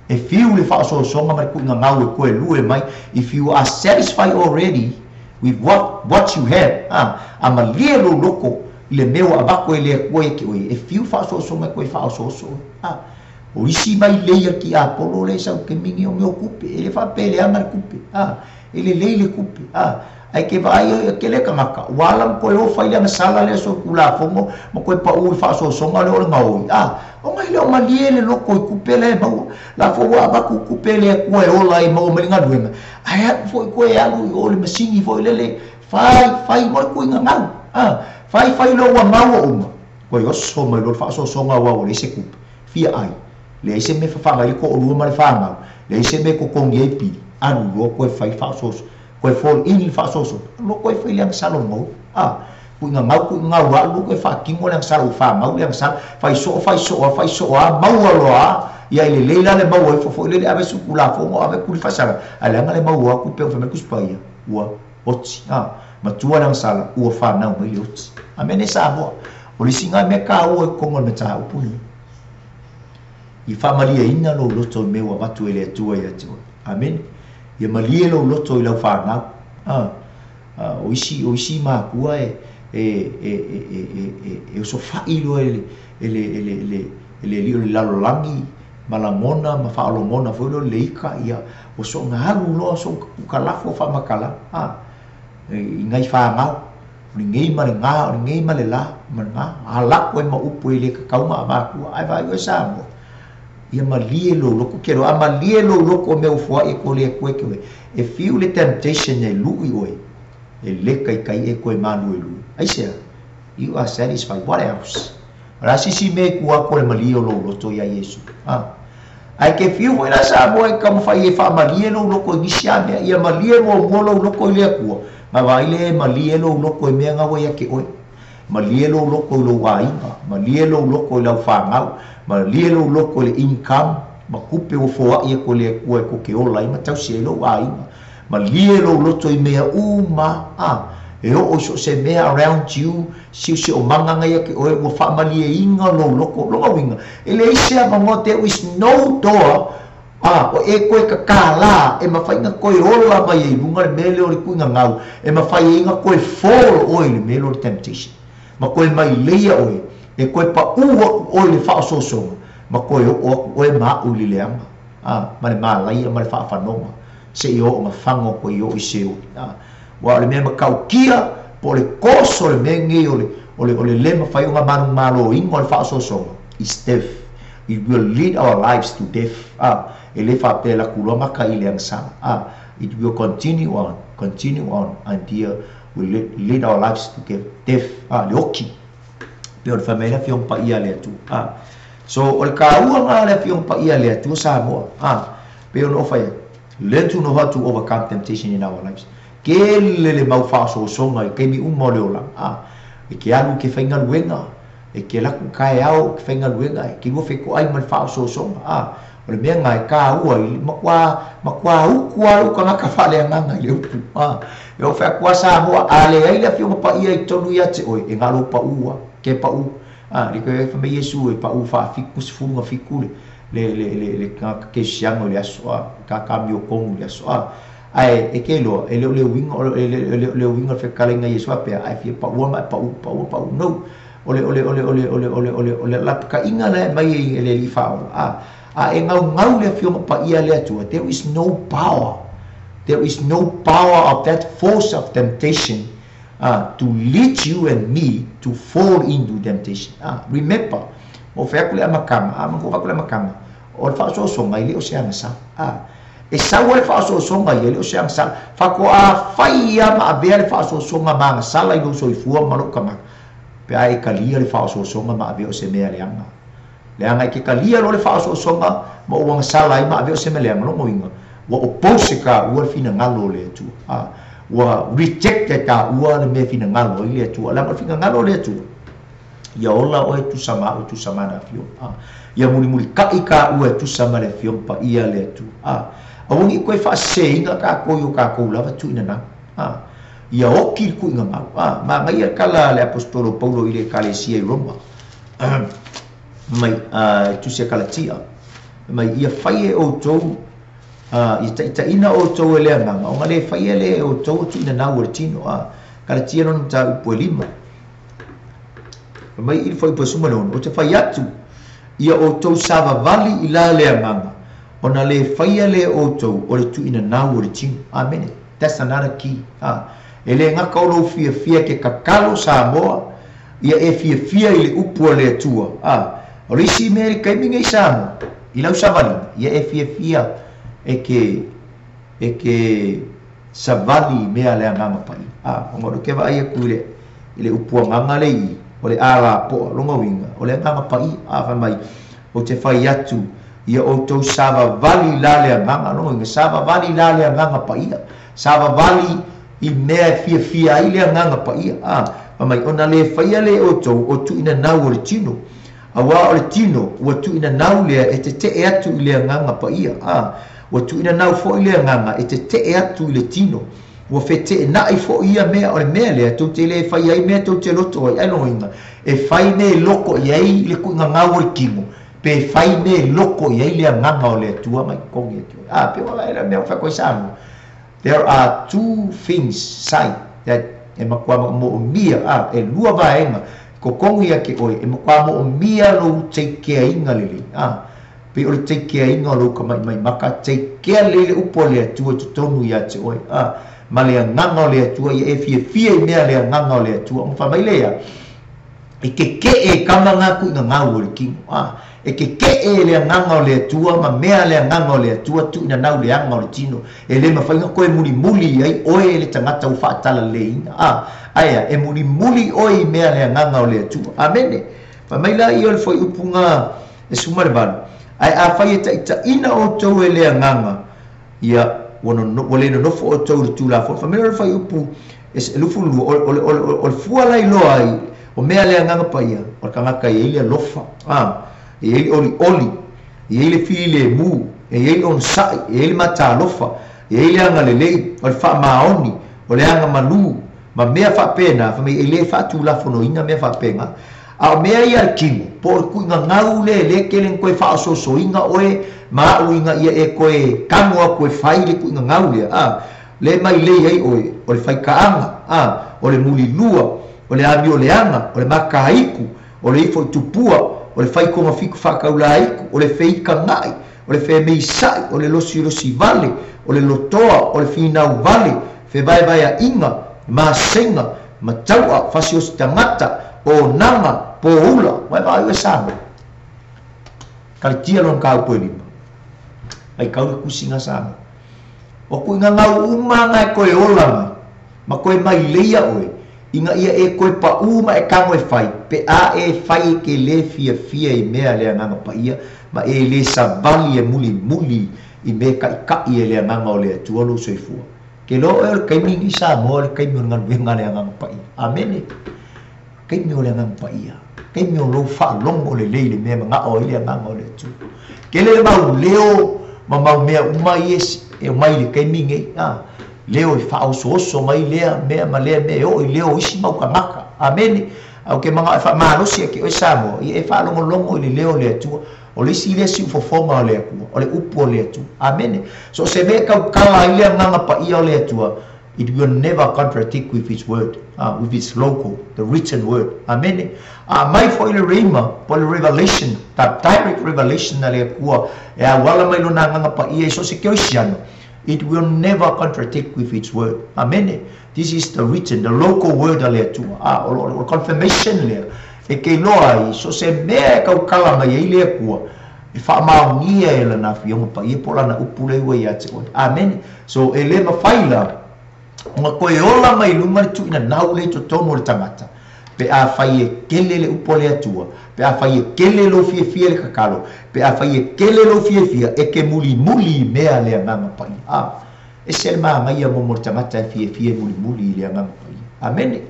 E fiu le faaosoosoga ma le tuuigagau e toe lue mai. If you are satisfied already with what you have, a, a malie lou loto i le mea ua avatu e le Atua ia te oe, e fiu faaosoosoga e toe faaosooso oe. A, o isi mai lei a le tiapolo lea e sau taimi nei o mea o tupe, e le faapea e leaga le tupe, a, e lelei le tupe, a, ae ke vaai ai e tele tagata, ua ala ona toe ofa i le agasala lea solitulafono ma toe pau i le faaosoosoga lea o le gaoi, a, ona e le o malie le loto i tupe la e maua. La foi ua avatu tupe e le Atua e ola ai maua mai le galuega, ae alu foi toe alu i o i le masini foi lele, fai, fai mo le tuuigagau, a, fai, fai loa ua maua uma, toe oso mai loa le faaosoosoga aua ua leai se tupe, fia ai, leai se mea e fafaga ai le toalua ma le fanau, leai se mea e totogi ai pili, alu loa toe fai le faaosoosoga, toe fall in le faaosoosoga, alu loa toe fai le agasala o le gaoi, a, tuuigagau, tuuigagau lava, alu loa toe faatino le agasala ua famau le agasala, fai soo, fai soo lava, fai soo lava, maua loa lava, ia e lelei la le maua ifo foi lele, ave solitulafono, ave tuli faasala, ae leaga le maua atu pei ona fai mai le Tusi Paia, ua oti, a, matua le agasala, ua fanau mai le oti. Amene Samoa. O le isi lena mea taua i totonu o le mataupu lenei. Ia faamalieina lou loto i mea ua avatu e le Atua ia te oe. Amene. Ia malie lou loto i lau fanau. A, a, o isi, o isi matua e, e, e, e, e, e, e, e osofai loa e le, e le, e le, e le, e le alii o le lalolagi ma lagona ma faalogona foi lea o le ika, ia, ua soona alu loa soona tukalafo faamatalaga, a, i nai fanau, o lenei ma lena, o lenei ma le la, ma lena, alako ai ma upu e le tatau ona avatua, ae vaai oe Samoa, ia malie lou loto, ke loa, a malie lou loto o mea ua foai e ko le Atua e te oe, e fiu le temptation e lui oe, e le taitai e toe maluelue. Aisea? You are satisfied. What else? O le a se isi mea i tua atu o le malie o lou loto iā Iesu? A. Ae ke fiu foi la Samoa e taumafai e faamalie lou loto i nisi a mea, ia malie muamua lou loto i le Atua, na vaai lea e malie lou loto i mea na ua ia te oe. Malie lou loto i lou aiga, malie lou loto i lau fanau, malie lou loto i le income ma tupe ua foai atu e le Atua e tou te ola ai ma tausi ai lou aiga. Malie lou loto i mea uma, a, e oo i so o se mea around you, siosiomaga na ia te oe, ua faamalieina lou loto. Lona uiga, e leai se avanoa, there is no door, a, o e toe tatālā e mafai ona toe ola mai ai i luga le mea lea o le tuigagau, e mafai ai ona toe fall oe i le mea lea o le temptation, ma toe maileia oe, e toe paū aku oe i le faaosoosoga, ma toe oo aku oe ma au i le leaga, a, ma le malaia ma le faafanoga, seia oo na fago koe i oo i Seoli. A, aua o le mea matautia, po o le course o le mea lenei o le, o le, o le le mafai ona manumaloina o le faaosoosoga, is death. It will lead our lives to death. A, e le faapea e alu atu loa gata i le agasala. A, it will continue on, continue on until we lead our lives to death. A, le oti. Pei ona fai mai le Afioga Paia a le Atua. A, so o le taua lena o le Afioga Paia a le Atua Samoa. A, pei ona ou fai atu, learn to know how to overcome temptation in our lives. Tele le mau faaosoosoga i taimi uma o le olaga. A, e te alu i ke faigaluega, e te alu atu taeao i ke faigaluega, e te lua fetoai ma le faaosoosoga. A, O le mea lena e taua i le matua matua utu lava lou tagata faaleagaga i le upu. A, e oo fai atu lava Samoa, a leai le Afioga Paia i totonu ia te oe, e na o lou pau lava, e te pau. A, le toe fai mai Iesu e pau faafitu sefulu na fitu le le le le le tagata kerisiano i le aso, a, tagata amiotonu i le aso, a. Ae e te iloa, e le o le uiga o le, le, le, le uiga o le fetalaiga a Iesu faapea, a e fia paua ma e pau, paua, pau. No. O le, o le, o le, o le, o le, o le, o le, o le lapataiga la e aumai e le Alii Faaola, a. A e gaugau le Afioga Paia a le Atua, there is no power. There is no power of that force of temptation to lead you and me to fall into temptation. Remember, ua fai atu le amataga, a manatua atu le amataga, o le faaosoosoga e le o se agasala. E sau ai le faaosoosoga ia, e le o se agasala. Faatoa fai lava ma avea le faaosoosoga ma agasala i lou soifua ma lou tagata, pe a e talia le faaosoosoga ma avea o se mea leaga. Leaga e te talia loa le faaosoosoga ma ou agasala ai ma avea o se mea leaga, lona uiga, ua oppose taua le finagalo o le Atua. Ua reject e taua le mea e finagalo ai le Atua. Leaga o le finagalo o le Atua, ia ola oe tusa ma au e tusa ma ana afioga. Ia mulimulitaʻi taua e tusa ma le Afioga Paia a le Atua. Aua ne i toe faaseseina tatou i o tatou lava tuuina nau. Ia oki le tuuina nau. Manaia le tala a le Aposetolo Paulo i le Ekalesia i Roma, mai e tusi a Kalatia, mai ia fai e outou, ia taitaiina outou e le Agaga, ona le faia lea e outou o tuuina nau o le tino. Kalatia lona mataupu e 5. Fai mai i le fuaiupu e 16, ou te fai atu, ia outou savavali i la le Agaga, ona le faia lea e outou o le tuuina nau o le tino. Amene. That's another key. E le gata o lou fiafia e te tatalo Samoa, ia e fiafia i le upu a le Atua. O le isi mea i le taimi nei Samoa, i lau savaliga, ia e fiafia e te e te savali i mea a le Agaga Paia. Ona o lea ou te vaai atu i le i le upu agaga lea i i, o le alapoa, lona uiga, o le Agaga Paia. Fai mai, ou te fai atu, ia outou savavali la le Agaga, lona uiga, savavali la le Agaga Paia, savavali i mea e fiafia ai le Agaga Paia. Fai mai, ona le faia lea e outou o tuuina nau o le tino, auā o le tino ua tuuina nau lea e tetee atu i le Agaga Paia, ua tuuina nau foi le Agaga e tetee atu i le tino, ua feteenai foi ia mea, o le mea lea tou te le faia ai mea tou te loto ai, ai lona uiga, e fai mea e loko i ai le tuuina nau o le tino, pe fai mea e loko i ai le Agaga o le Atua mai totogi atu ai. Pe ua vaai le mea ua fai atu ai Samoa. There are two things side that e matua moomia, e lua vaega totogi ia te oe, e matua moomia lou teikeaiga lelei. Pei o le teikeaiga o lou tamaimai maka, teikea lelei le upu a le Atua i totonu ia te oe. Ma le Agaga o le Atua, ia e fiafia i mea le Agaga o le Atua. Ona fai mai lea, e kekeʻe e kama ngā tuuina nau o le tino. E kekeʻe le Agaga o le Atua ma mea le Agaga o le Atua tuuina nau leaga o le tino. E le mafai ona toe mulimuli i ai oe le tagata ua faatalaleina. Aea, e mulimuli oe i mea le Agaga o le Atua. Amene. Fai mai laia o le fuaiupuga e 18. Ae afai e taitaiina outou e le Agaga, ia ua ua le nonofo outou i le Tulafono. Fai mai o le fuaiupu e 22, o le fua la iloa ai o mea le Agaga Paia, o le tagata e i ai le alofa, e i ai le olioli, e i ai le filemu, e i ai le onosai, e i ai le matalofa, e i ai le agalelei, o le faamaoni, o le agamalu, ma mea faapena. Fai mai e le faatulafonoina mea faapena. A o mea ia a le tino, po o le tuuina nau lea e le tele ona toe faaosoosoina oe ma au ina ia e toe tago atu e fai le tuuina nau lea, le mailei ai oe, o le faitaaga, o le mulilua, o le amioleaga, o le makaiku, o le ifo i tupua, o le faikogafitu faataulaiku, o le feikagai, o le femeisaʻi, o le losilosi vale, o le lotoa, o le finau vale, fevaevaeaʻiga, masega, matauʻa, fasiosi tagata, onaga, poula. Ua e vaai oe Samoa, Kalatia lona mataupu e 5, faitau le tusiga Samoa, o tuuina nau uma aga e toe ola mai ma toe maileia oe ina ia e toe paʻū ma e tago e fai, pe a e fai e te lē fiafia i mea le Agaga Paia ma e lē savali e mulimuli i mea taʻitaʻi e le Agaga o le Atua lou soifua. Ke iloa oe o le taimi lenei Samoa, o le taimi o le galuega a le Agaga Paia. Amene. Taimi o le Agaga Paia. Taimi o lou faalogo lelei i le mea e manao ai le Agaga o le Atua. Tele le mau leo ma mau mea uma ia e omai i le taimi nei, a, leo e faaosooso mai lea mea ma lea mea e oo i leo o isi mau tagata. Amene. Ae ou te manao e faamalosi ia te oe Samoa, ia e faalogologo i le leo o le Atua. O le isi lea siufofoga o le Atua, o le upu o le Atua. Amene. So o se mea e tautala ai le Agaga Paia o le Atua, It will never contradict with its word, with its logo, the written word. Amene. A aumai foi le rhema, po o le revelation, the direct revelation a le Atua e auala mai Lona Agaga Paia i so o se kerisiano, it will never contradict with its word. Amene. This is the written, the local word a le Atua. A, o, o, o confirmation lea e ke iloa ai, so o se mea e tautala mai ai le Atua, e faamaonia e Lana Afioga Paia po o Lana upu lea ua ia te oe. Amene. So, e le mafai la ona toe ola mai luga le tuuinanau lea i totonu o le tagata, pe afai e tele le upu a le Atua, pe afai e tele lou fiafia i le tatalo, pe afai e tele lou fiafia e te mulimuli i mea a le Agaga Paia. A, ese le manaia mo le tagata e fiafia e mulimuli i le Agaga Paia. Amene.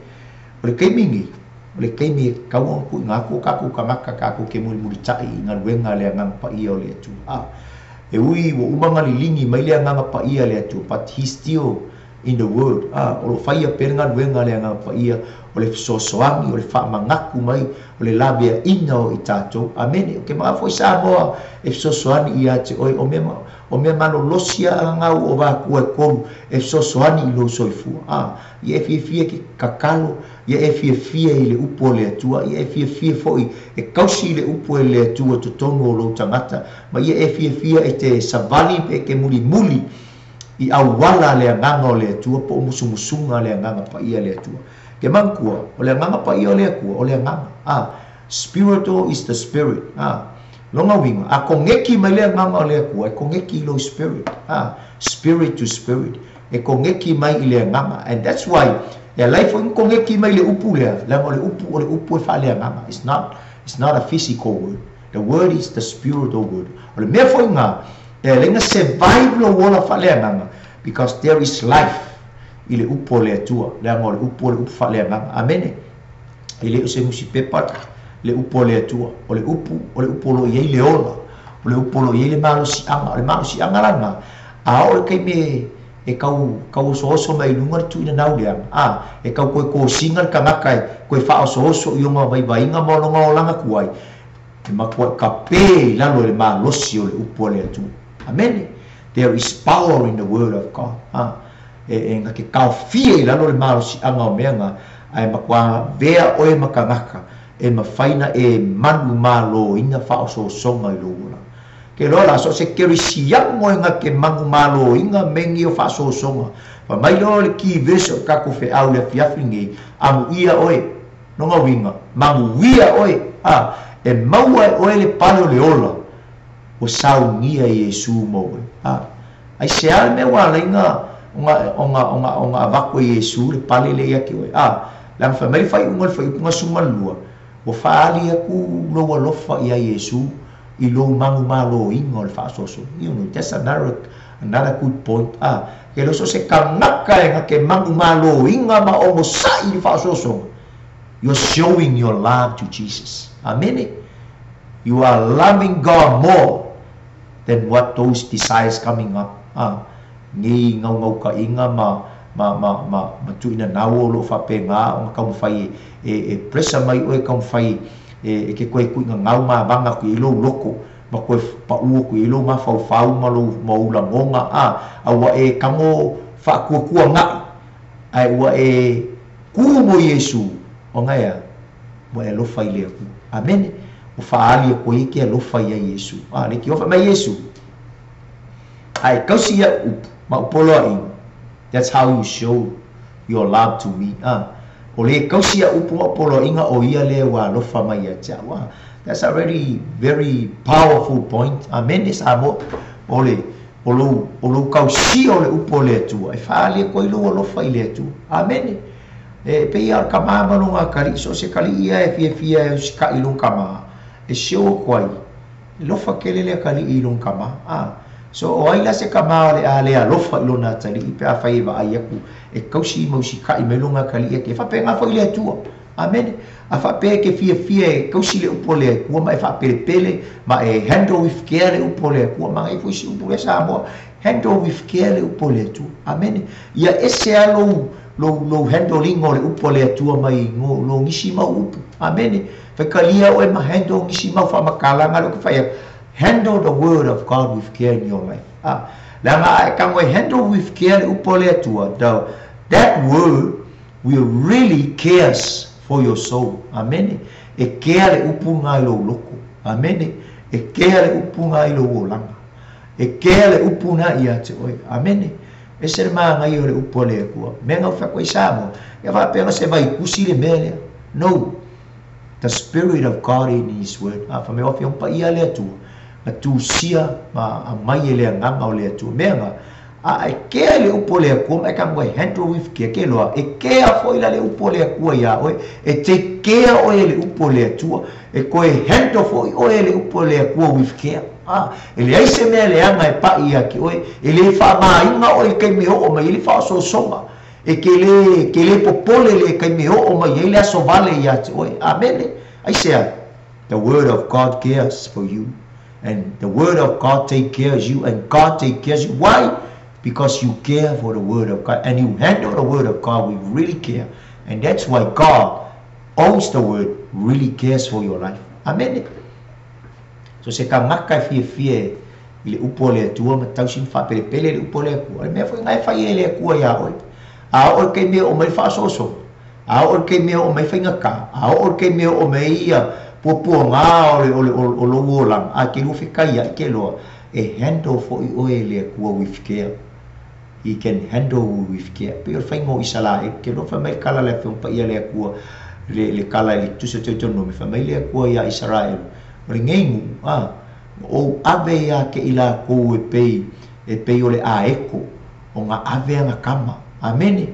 O le taimi nei, o le taimi e tatau ona tuuina atu o tatou tagata tatou te mulimulitai i galuega a le Agaga Paia o le Atua. A, e ui ua uma ona liligi mai le Agaga Paia a le Atua, but he still in the world. A, o lo o faia pea le galuega a le Agaga Paia o le fesoasoani, o le faamanatu mai, o le laveaiina o i tatou. Amene. Ou te manao foi Samoa e fesoasoani ia te oe, o mea, o mea malolosi lava na ua avatua e tolu e fesoasoani i lou soifua. A, Ia e fiafia ke tatalo, ia e fiafia i le upu a le Atua, ia e fiafia foi e tausi i le upu e le Atua totonu o lou tagata, ma ia e fiafia e te savali pe e te mulimuli i auala a le Agaga o le Atua po o musumusuga a le Agaga Paia a le Atua. Ke manatua, o le Agaga Paia o le Atua, o le Agaga, a, spiritual is the spirit, a, lona uiga, a koneki mai le Agaga o le Atua, e koneki i lou spirit, a, spirit to spirit. E koneki mai i le agaga and that's why e alai foi ona koneki mai le upu lea leaga o le upu o le upu e faaleagaga it's not it's not a physical word the word is the spiritual word o le mea foi lena e alai ona survive lou ola faaleagaga because there is life i le upu o le Atua leaga o le upu o le upu faaleagaga amene e le o se nusipepa le upu a le Atua o le upu o le upu o lo o i ai le ola o le upu o lo o i ai le malosiaga o le malosiaga la lena A oo le taimi e kau kau osooso mai luga le tuuinanau leaga, a e kau koe kosina le tagata e koe faaosooso i ona vaivaiga ma lona olaga tuai, e matuai kape i lalo e le malosi o le upu a le Atua. Amene! There is power in the word of God. A e, e na te taofia i lalo le malosiaga o mea na, ae matua avea oe ma tagata e mafai na e manumaloina faaosoosoga i lou olaga. Ke loa la, so o se kerisiano e na ke manumaloina me ni o faasoasoga. Fai mai loa le key verse o le tatou feau i le afiafi lenei, Amuia oe, lona uiga, manuia oe, a, e maua e oe le pale o le ola ua saunia e Iesu mo oe. A, aisea le mea ua ala ai ona, ona, ona, ona, ona avatu e Iesu le pale lea ia te oe? A, leaga fai mai le faaiuga o le fuaiupu 12, Ua faaali atu lou alofa iā Iesu i lou manumaloina o le faasoasoa. You know, that's another, another good point. Ah, ke le so se kanaka e na ke manumaloina ma ogosaʻi i le faasoasoga, you're showing your love to Jesus. Amene. You are loving God more than what those desires coming up. Ah, nei gaugaukaʻiga ma ma ma ma ma tuuinanau o lo o faapena ona taumafai e e pressure mai oe taumafai e e ke toe tuuinanau ma avaga atu i ai lou loto ma toe paʻu atu i ai lou mafaufau ma lou ma ou lagona a a ua e tago faatuatuagaʻi ae ua e kū mo Iesu ona e a ua e alofa i le Atua. Amene. Ua faaali atu ai e ke alofa iā Iesu. A le tiofa mai Iesu. Ae tausi iaʻu upu ma ou poloaiga, that's how you show your love to me, ah, o le tausi iaʻu upu ma ou poloaiga o ia lea ua alofa mai ia te au, ah, that's a very, very powerful point, amene Samoa, o le, o lou, o lou tausia o le upu o le Atua, e faaali atu ai lou alofa i le Atua, amene. E pei lava o le kamā ma lona atalii, so o se kaliʻi lava e fiafia e usitaʻi i lona kamā, e show atu ai, Alofa tele le atalii i lona tama, a. So o ai la se tama o le a le alofa i lona atalii pe afai e vaai atu e tausi ma usitaʻi mai lona atalii ake. E faapena foi le Atua. Amene. A faapea e te fiafia e tausi le upu a le Atua ma e faapelepele ma e handle with care le upu a le Atua, manaia foi si upu lea Samoa, handle with care le upu a le Atua. Amene. Ia ese lava lou, lou, lou handle ina o le upu a le Atua mai lo nisi mau upu. Amene. Faitalia oe ma handle nisi mau faamatalaga lea ou te fai atu. Handle the word of God with care in your life. A, leaga a e tago e handle with care le upu a le Atua, the, that word will really cares for your soul. Amene. E kea le upu lena i lou loto. Amene. E kea le upu lena i lou olaga. E kea le upu lena ia te oe. Amene. Ese le manaia o le upu a le Atua. Mea na ou fai atu ai Samoa, ia faapea na se vaitusi le mea lea. No. The Spirit of God in His Word. A, fai mai o Afioga Paia a le Atua, na tusia ma aumai e le Agaga o le Atua. Mea na, a e kea i le upu a le Atua ma e tago e handle with care, ke loa, e kea foi la le upu a le Atua iā oe, e take care oe e le upu a le Atua, e toe handle foi oe e le upu a le Atua with care. A, e leai se mea leaga e paʻi ia te oe, e le faamāina oe i le taimi e oo mai ai le faaosoosoga. E te lē, e te lē popole i le taimi e oo mai ai le aso vale iā te oe. Amene. Aisea? The word of God cares for you and the word of God take cares you and God take cares you. Why? Because you care for the word of God and you handle the word of God with really care. And that's why God owns the word, really cares for your life. Amene. So se tagata e fiafia i le upu a le Atua ma tausi ma faapelepele i le upu a le Atua, o le mea foi lena e fai ai e le Atua iā oe. A oo i le taimi e oo mai le faaosoosoga, a oo i le taimi e oo mai faigata, a oo i le taimi e oo mai ia puapuaga o le, o le, o lou olaga, a e te lua fetaiaʻi ke loa, e handle foi oe e le Atua with care. He can handle you with care. Pei o le faiga o Isalaelu, ke loa fai mai le tala a le Afioga Paia a le Atua, le, le tala i le Tusi o Teutonomi, fai mai le Atua iā Isaraelu, o lenei nuu, a, na ou ave ia te i lakou e pei, e pei o le aeko o na ave ana tama. Amene.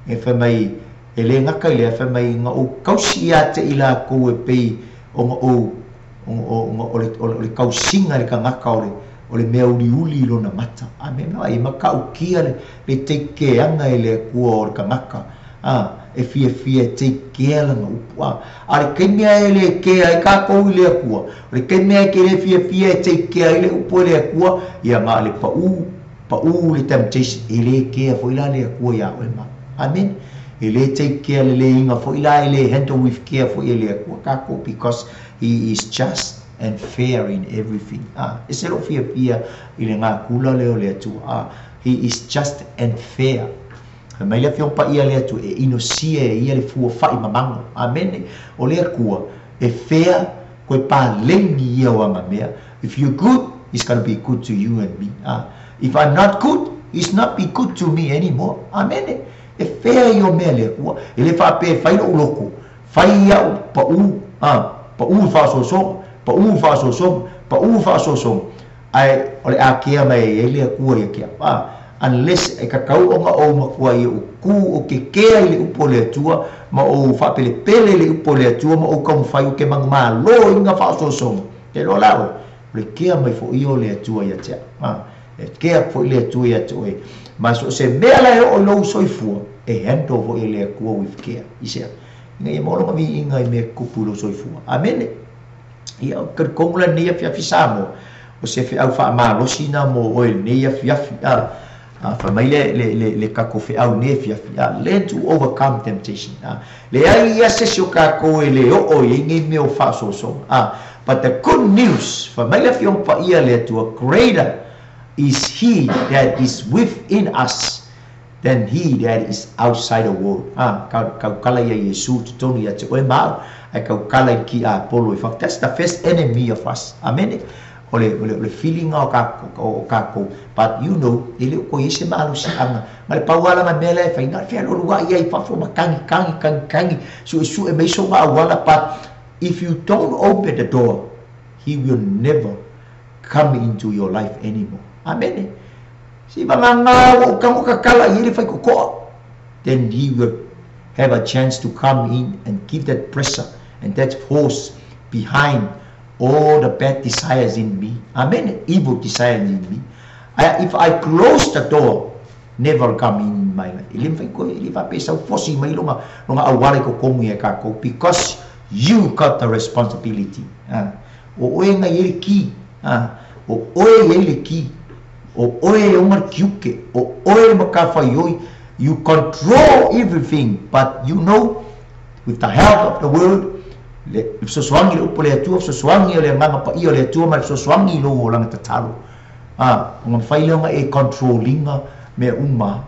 E fai mai, e le gata i lea, fai mai, na ou tausi ia te i lakou e pei o na ou, o, o, o, le, o le tausiga i le tagata o le, o le mea uliuli i lona mata. Amene. Ai, e matautia le, le teikeaga e le Atua o le tagata, a, e fiafia e teikea lana upu. A, a o le taimi lava e le kea ai kākou i le Atua, o le taimi lava e te le fiafia e teikea ai le upu e le Atua, ia na o le paʻū, paʻū le temptation, e le kea foi la le Atua iā oe ma. Amene. E le teikea leleiina foi la, e le handle with care foi e le Atua kākou, because He is just and fair in everything. A, ese lou fiafia i le gakula lea o le Atua. A, He is just and fair. Fai mai le Afioga Paia a le Atua, e inosia e ia le fua faimamago. Amene. O le Atua, e fair, koe paleni ia o ana mea. If you're good, He's gonna be good to you and me. A, if I'm not good, He's not be good to me anymore. Amene. E fair ia o mea le Atua. E le faapea e fai lou loto, fai iaʻu paʻū, a, paʻū i faaosoosoga, paʻū i faaosoosoga, paʻū i faaosoosoga, ae o le a kea mai ai le Atua ia te au. A, unless e tatau ona ou matua i ou kū o ke kea i le upu o le Atua, ma ou faapelepele i le upu o le Atua, ma ou taumafai ou te manumalo i na faaosoosoga, e loa la oe, o le kea mai foi ia o le Atua ia te au. A, e kea foi le Atua ia te oe. Ma so o se mea la e oo i lou soifua, e handle foi e le Atua with care. I se a? Ina ia maua lona viiga i mea tupu i lou soifua. Amene! Ia, ou te talitonu la i lenei afiafi Samoa, o se feau faamalosi na mo oe i lenei afiafi. A, a, fai mai le, le, le, le tatou feau i lenei afiafi, a, learn to overcome temptation. A, leai ia se isi o tatou e le oo i ai nei mea o faaosoosoga. A, but the good news, fai mai le Afioga Paia a le Atua, greater is he that is within us than he that is outside the world. A, kaukala ia Iesu i totonu ia te oe ma au, ae kaukala i le ki-apolo i fafo. That's the first enemy of us. Amene. O le, o le, o le filiga o o kakou. But you know, e le o toe i ai se malosiaga. Ma le pau lava lana mea la e fai, na o le fealualuai ai i fafo ma tagi, tagi, tagi, tagi, suesue mai sona auala. But if you don't open the door, he will never come into your life anymore. Amene. Se i vagana ua ou tago tatala i ai le faitotoa, then he will have a chance to come in and give that pressure and that force behind all the bad desires in me. Amene. Evil desires in me. I, if I close the door, never come in my life. E le mafai toe, e le faapea e sau fosi mai lona, lona auala i totonu ia kākou, because You got the responsibility. O oe na i ai le ki. O oe e i ai le ki. O oe e ona le tiute. O oe le matafaioi. You control everything, but you know, with the help of the word, le fesoasoani i le upu a le Atua, fesoasoani o le Agaga Paia o le Atua ma le fesoasoani i lou olaga tatalo. Ona mafai lea ona e control ina mea uma.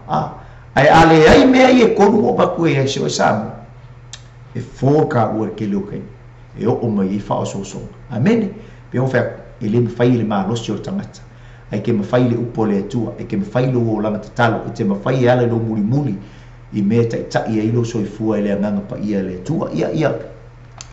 Ae a leai mea ia e tolu ua avatu e ai se oe Samoa, e fo taua i le tele o taimi e oo mai ai faaosoosoga. Amene. Pei ona fai atu, e le mafai e le malosi o le tagata, ae e te mafai i le upu a le Atua, e te mafai i lou olaga tatalo, e te mafai e ala i lou mulimuli i mea e taitai ai lou soifua e le Agaga Paia e le Atua. Ia, ia,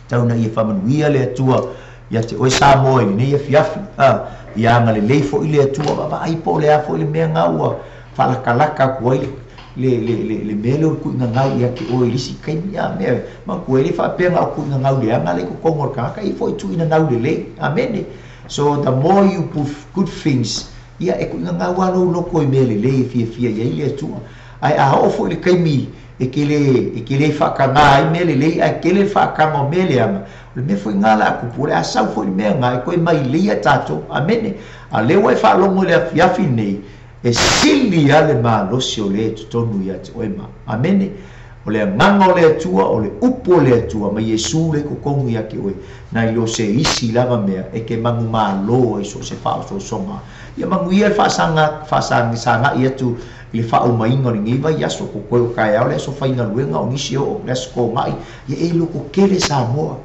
tau ina ia faamanuia le Atua ia te oe Samoa i lenei afiafi. A, ia agalelei foi le Atua, vaavaai po o le a foi le mea na ua faalatalata atu ai le, le, le, le mea lea o le tuuina ia te oe i le isi taimi. A mea, manatua e le faapea na o tuuina leaga lea i totonu o le tagata, e foi tuuina lelei. Amene. So the more you put good things, ia e tuuina lava lou loto i mea lelei e fiafia i ai le Atua. Ae a oo foi le taimi e te le, e te le faatagā ai mea lelei ae tele le faataga o mea leaga, o le mea foi lena o le a tupu, o le a sau foi le mea lena e toe mailei ia tatou. Amene. A o lea ua e faalogo i le afiafi lenei, e sili lava le malosi o le i totonu ia te oe ma. Amene. O le Agaga o le Atua, o le upu o le Atua, ma Iesu lea i totonu ia te oe, nai lo se isi lava mea e te manumalo ai so o se faaosoosoga. Ia manuia le faasaga, faasagai atu i le faaumaiga o lenei vaiaso, ko koe o taeao le aso faigaluega, o nisi e oo i le aso togai, ia e lototele Samoa.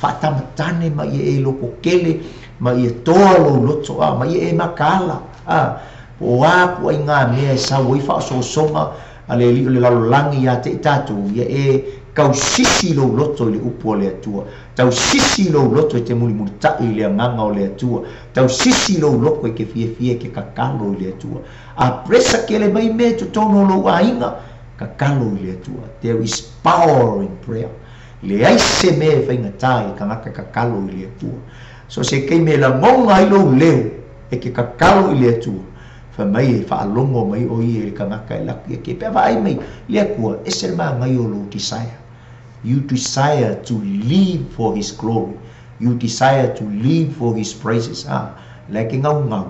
Faatamatane ma ia e lototele, ma ia toa lou loto, a, ma ia e mataala, a, po o a ituaiga mea e sau ai faaosoosoga a le alii o le lalolagi ia te i tatou, ia e tausisi lou loto i le upu a le Atua. Tausisi lou loto e te mulimulitaʻi i le Agaga o le Atua. Tausisi lou loto e te fiafia e te tatalo i le Atua. A presa tele mai mea i totonu o lou aiga, tatalo i le Atua. There is power in prayer. Leai se mea e faigata i le tagata tatalo i le Atua. So se taimi e lagona ai lou leo e te tatalo i le Atua, fai mai e faalogo mai ʻo ia i le tagata e laki ake. Pe a vaai mai le Atua, ese le manaia o lou desire. You desire to live for His glory. You desire to live for His praises. A, la e te gaugau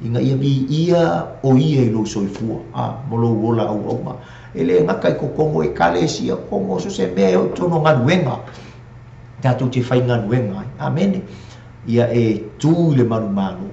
ina ia viia ʻo ia i lou soifua, a, ma lou ola auauna. E le gata i totonu o ekalesia, totonu o so o se mea e oo i totonu o galuega, tatou te faigaluega ai. Amene. Ia e tū i le manumalo.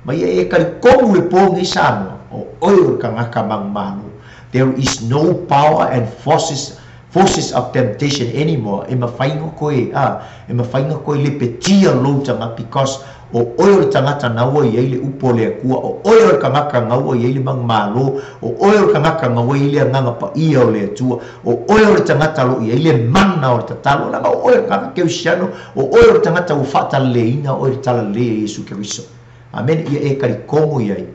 Ma ia e talitonu le pō lenei Samoa, o oe o le tagata manumalo. There is no power and forces forces of temptation anymore e mafai ona koe, a, e mafai ona koe lepetia lou tagata because o oe o le tagata na ua i ai le upu a le Atua, o oe o le tagata na ua i ai le manumalo, o oe o le tagata na ua i ai le Agaga Paia o le Atua, o oe o le tagata o lo o i ai le mana o le tatalo, leaga o oe o le tagata kerisiano, o oe o le tagata ua faatalaleina oe i le talalelei a Iesu Keriso. Amene. Ia e talitomu i ai,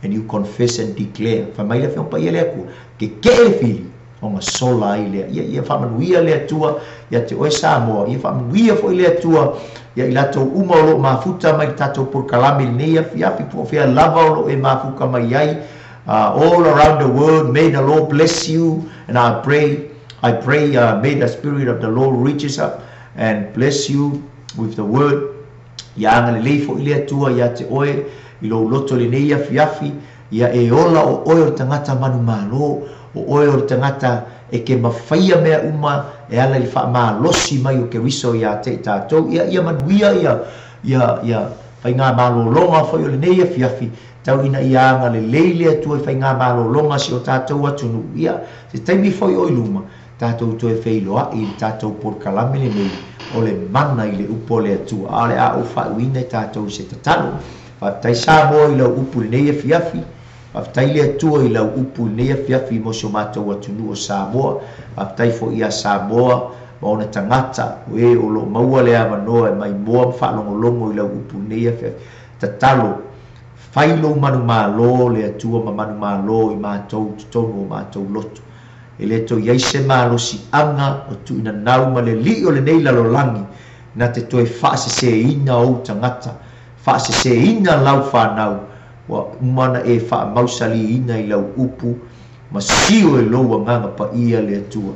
and you confess and declare, fai mai le Afioga Paia a le Atua, kekeʻe le fili, ona sola ai lea. Ia, ia faamanuia le Atua ia te oe Samoa, ia faamanuia foi le Atua ia i latou uma o lo o mafuta mai i le tatou polokalame i lenei afiafi, po o fea lava o lo o e mafuta mai ai, all around the world, may the Lord bless you, and I pray, I pray, may the Spirit of the Lord reaches up and bless you with the word. Ia agalelei foi le Atua ia te oe i lou loto i lenei afiafi, Ia e ola o oe o le tagata manumalo, o oe o le tagata e ke mafaia mea uma e ala i le faamalosi mai o Keriso iā te i tatou. Ia, ia manuia ia, ia, ia faigamalologa foi o lenei afiafi, tau ina ia agalelei le Atua i faigamalologa a si o tatou atunuu. Ia, se taimi foi o i luma, tatou toe feiloaʻi i le tatou polokalame lenei o le mana i le upu a le Atua, a o le a ou faaiuina i tatou i se tatalo. Faafetai Samoa i lau upu i lenei afiafi. Faafetai le Atua i lau upu i lenei afiafi mo si o matou atunuu o Samoa. Faafetai foi ia Samoa ma ona tagata, o e o lo o maua le avanoa e maimoa ma faalogologo i lau upu i lenei afiafi. Tatalo, fai lou manumalo le Atua ma manumalo i matou i totonu o matou loto. E le toe i ai se malosiaga o tuuina nau ma le alii o lenei lalolagi na te toe faaseseina ou tagata, faaseseina lau fanau, ua uma ona e faamausaliina i lau upu ma sio e lou Agaga Paia le Atua,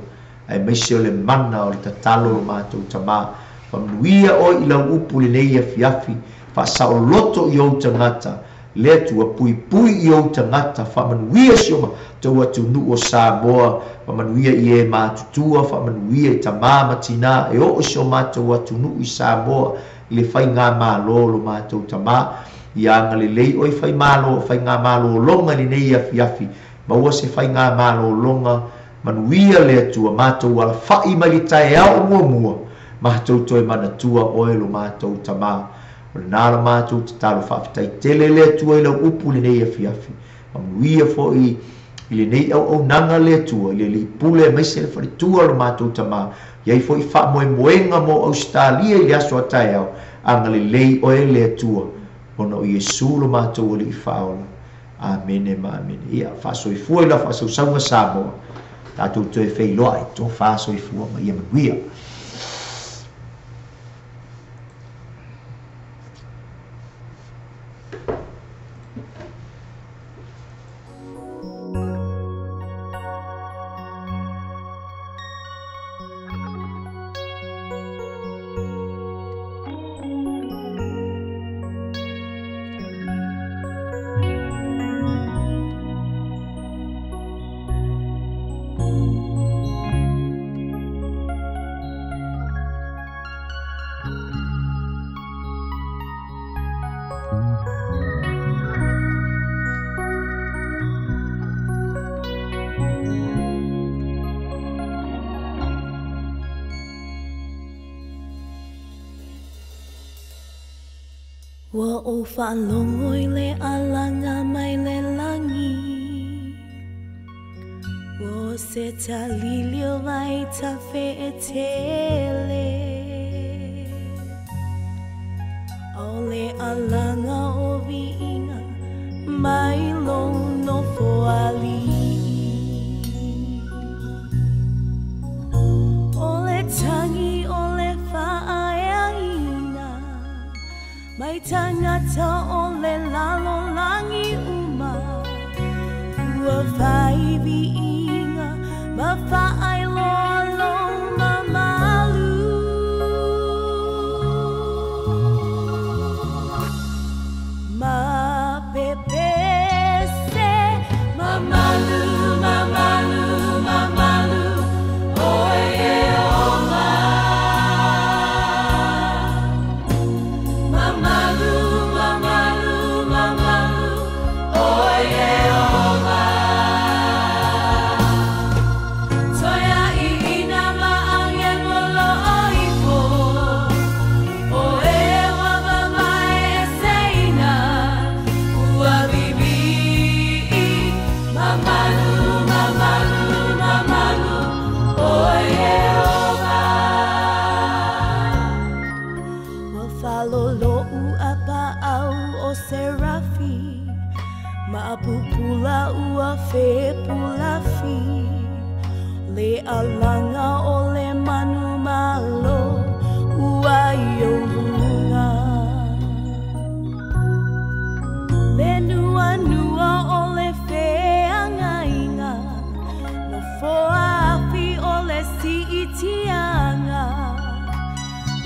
aemaise o le mana o le tatalo o lo matou Tama. Faamanuia oe i lau upu lenei afiafi, faasaoloto i ou tagata, le Atua puipui i ou tagata, faamanuia si o matou atunuu o Samoa, faamanuia i e matutua, faamanuia i tamā ma tinā e oo i si o matou atunuu i Samoa i le faigamalo lo matou tamā. Ia agalelei oe i faimalo, faigamalologa i lenei afiafi, maua se faigamalologa manuia le Atua, matou alafai mai le taeao o muamua, matou toe manatua oe lo matou tamā. O lena la matou tatalo faafetai tele le Atua i lau upu lenei afiafi. Manuia foi i lenei auaunaga le Atua, i le alii pule aemaise le faletua lo matou tamā. Iai foi faamoemoega mo Ausetalia i le aso a taeao, agalelei oe le Atua, ona o Iesu lo matou Alii Faaola. Amene ma amene. Ia, faasoifua i lau faasausauga Samoa, tatou toe feiloai, tofa soifua ma ia manuia. Ua ou faalogo i le alaga mai le lagi, ua se talili o vai tafeetele. O le alaga o viiga mai lou nofoalii. O le tagi o le faaeaina mai tagata o le lalolagi uma, ua fai viiga ma faailoa lou mamalu. Ma pepese, mamalu, mamalu, mamalu, oe Ieova. Mamalu, mamalu, mamalu, oe Ieova. Toea i ina maange molo oipo, o e wawamae e seina, ua bibi. Mamalu, mamalu, mamalu, oe Ieova. Ua falolo'u a paau o Serafi, maapupula ua fepulafi. Le alaga o le manu malo ua i ou luga. Le nuanua o le feagaiga, nofoafi o le siitiaga.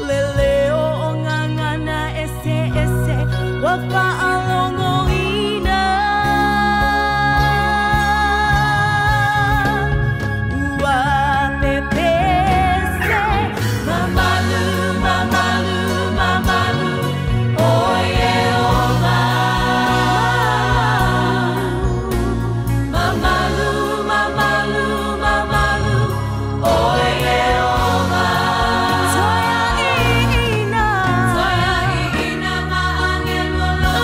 Le leo o gagana ese ese ua faalogoina. Ua pepese, mamalu, mamalu, mamalu, oe Ieova. Mamalu, mamalu, mamalu, oe Ieova. Toea iina, toea iina maange molo.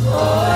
Oe.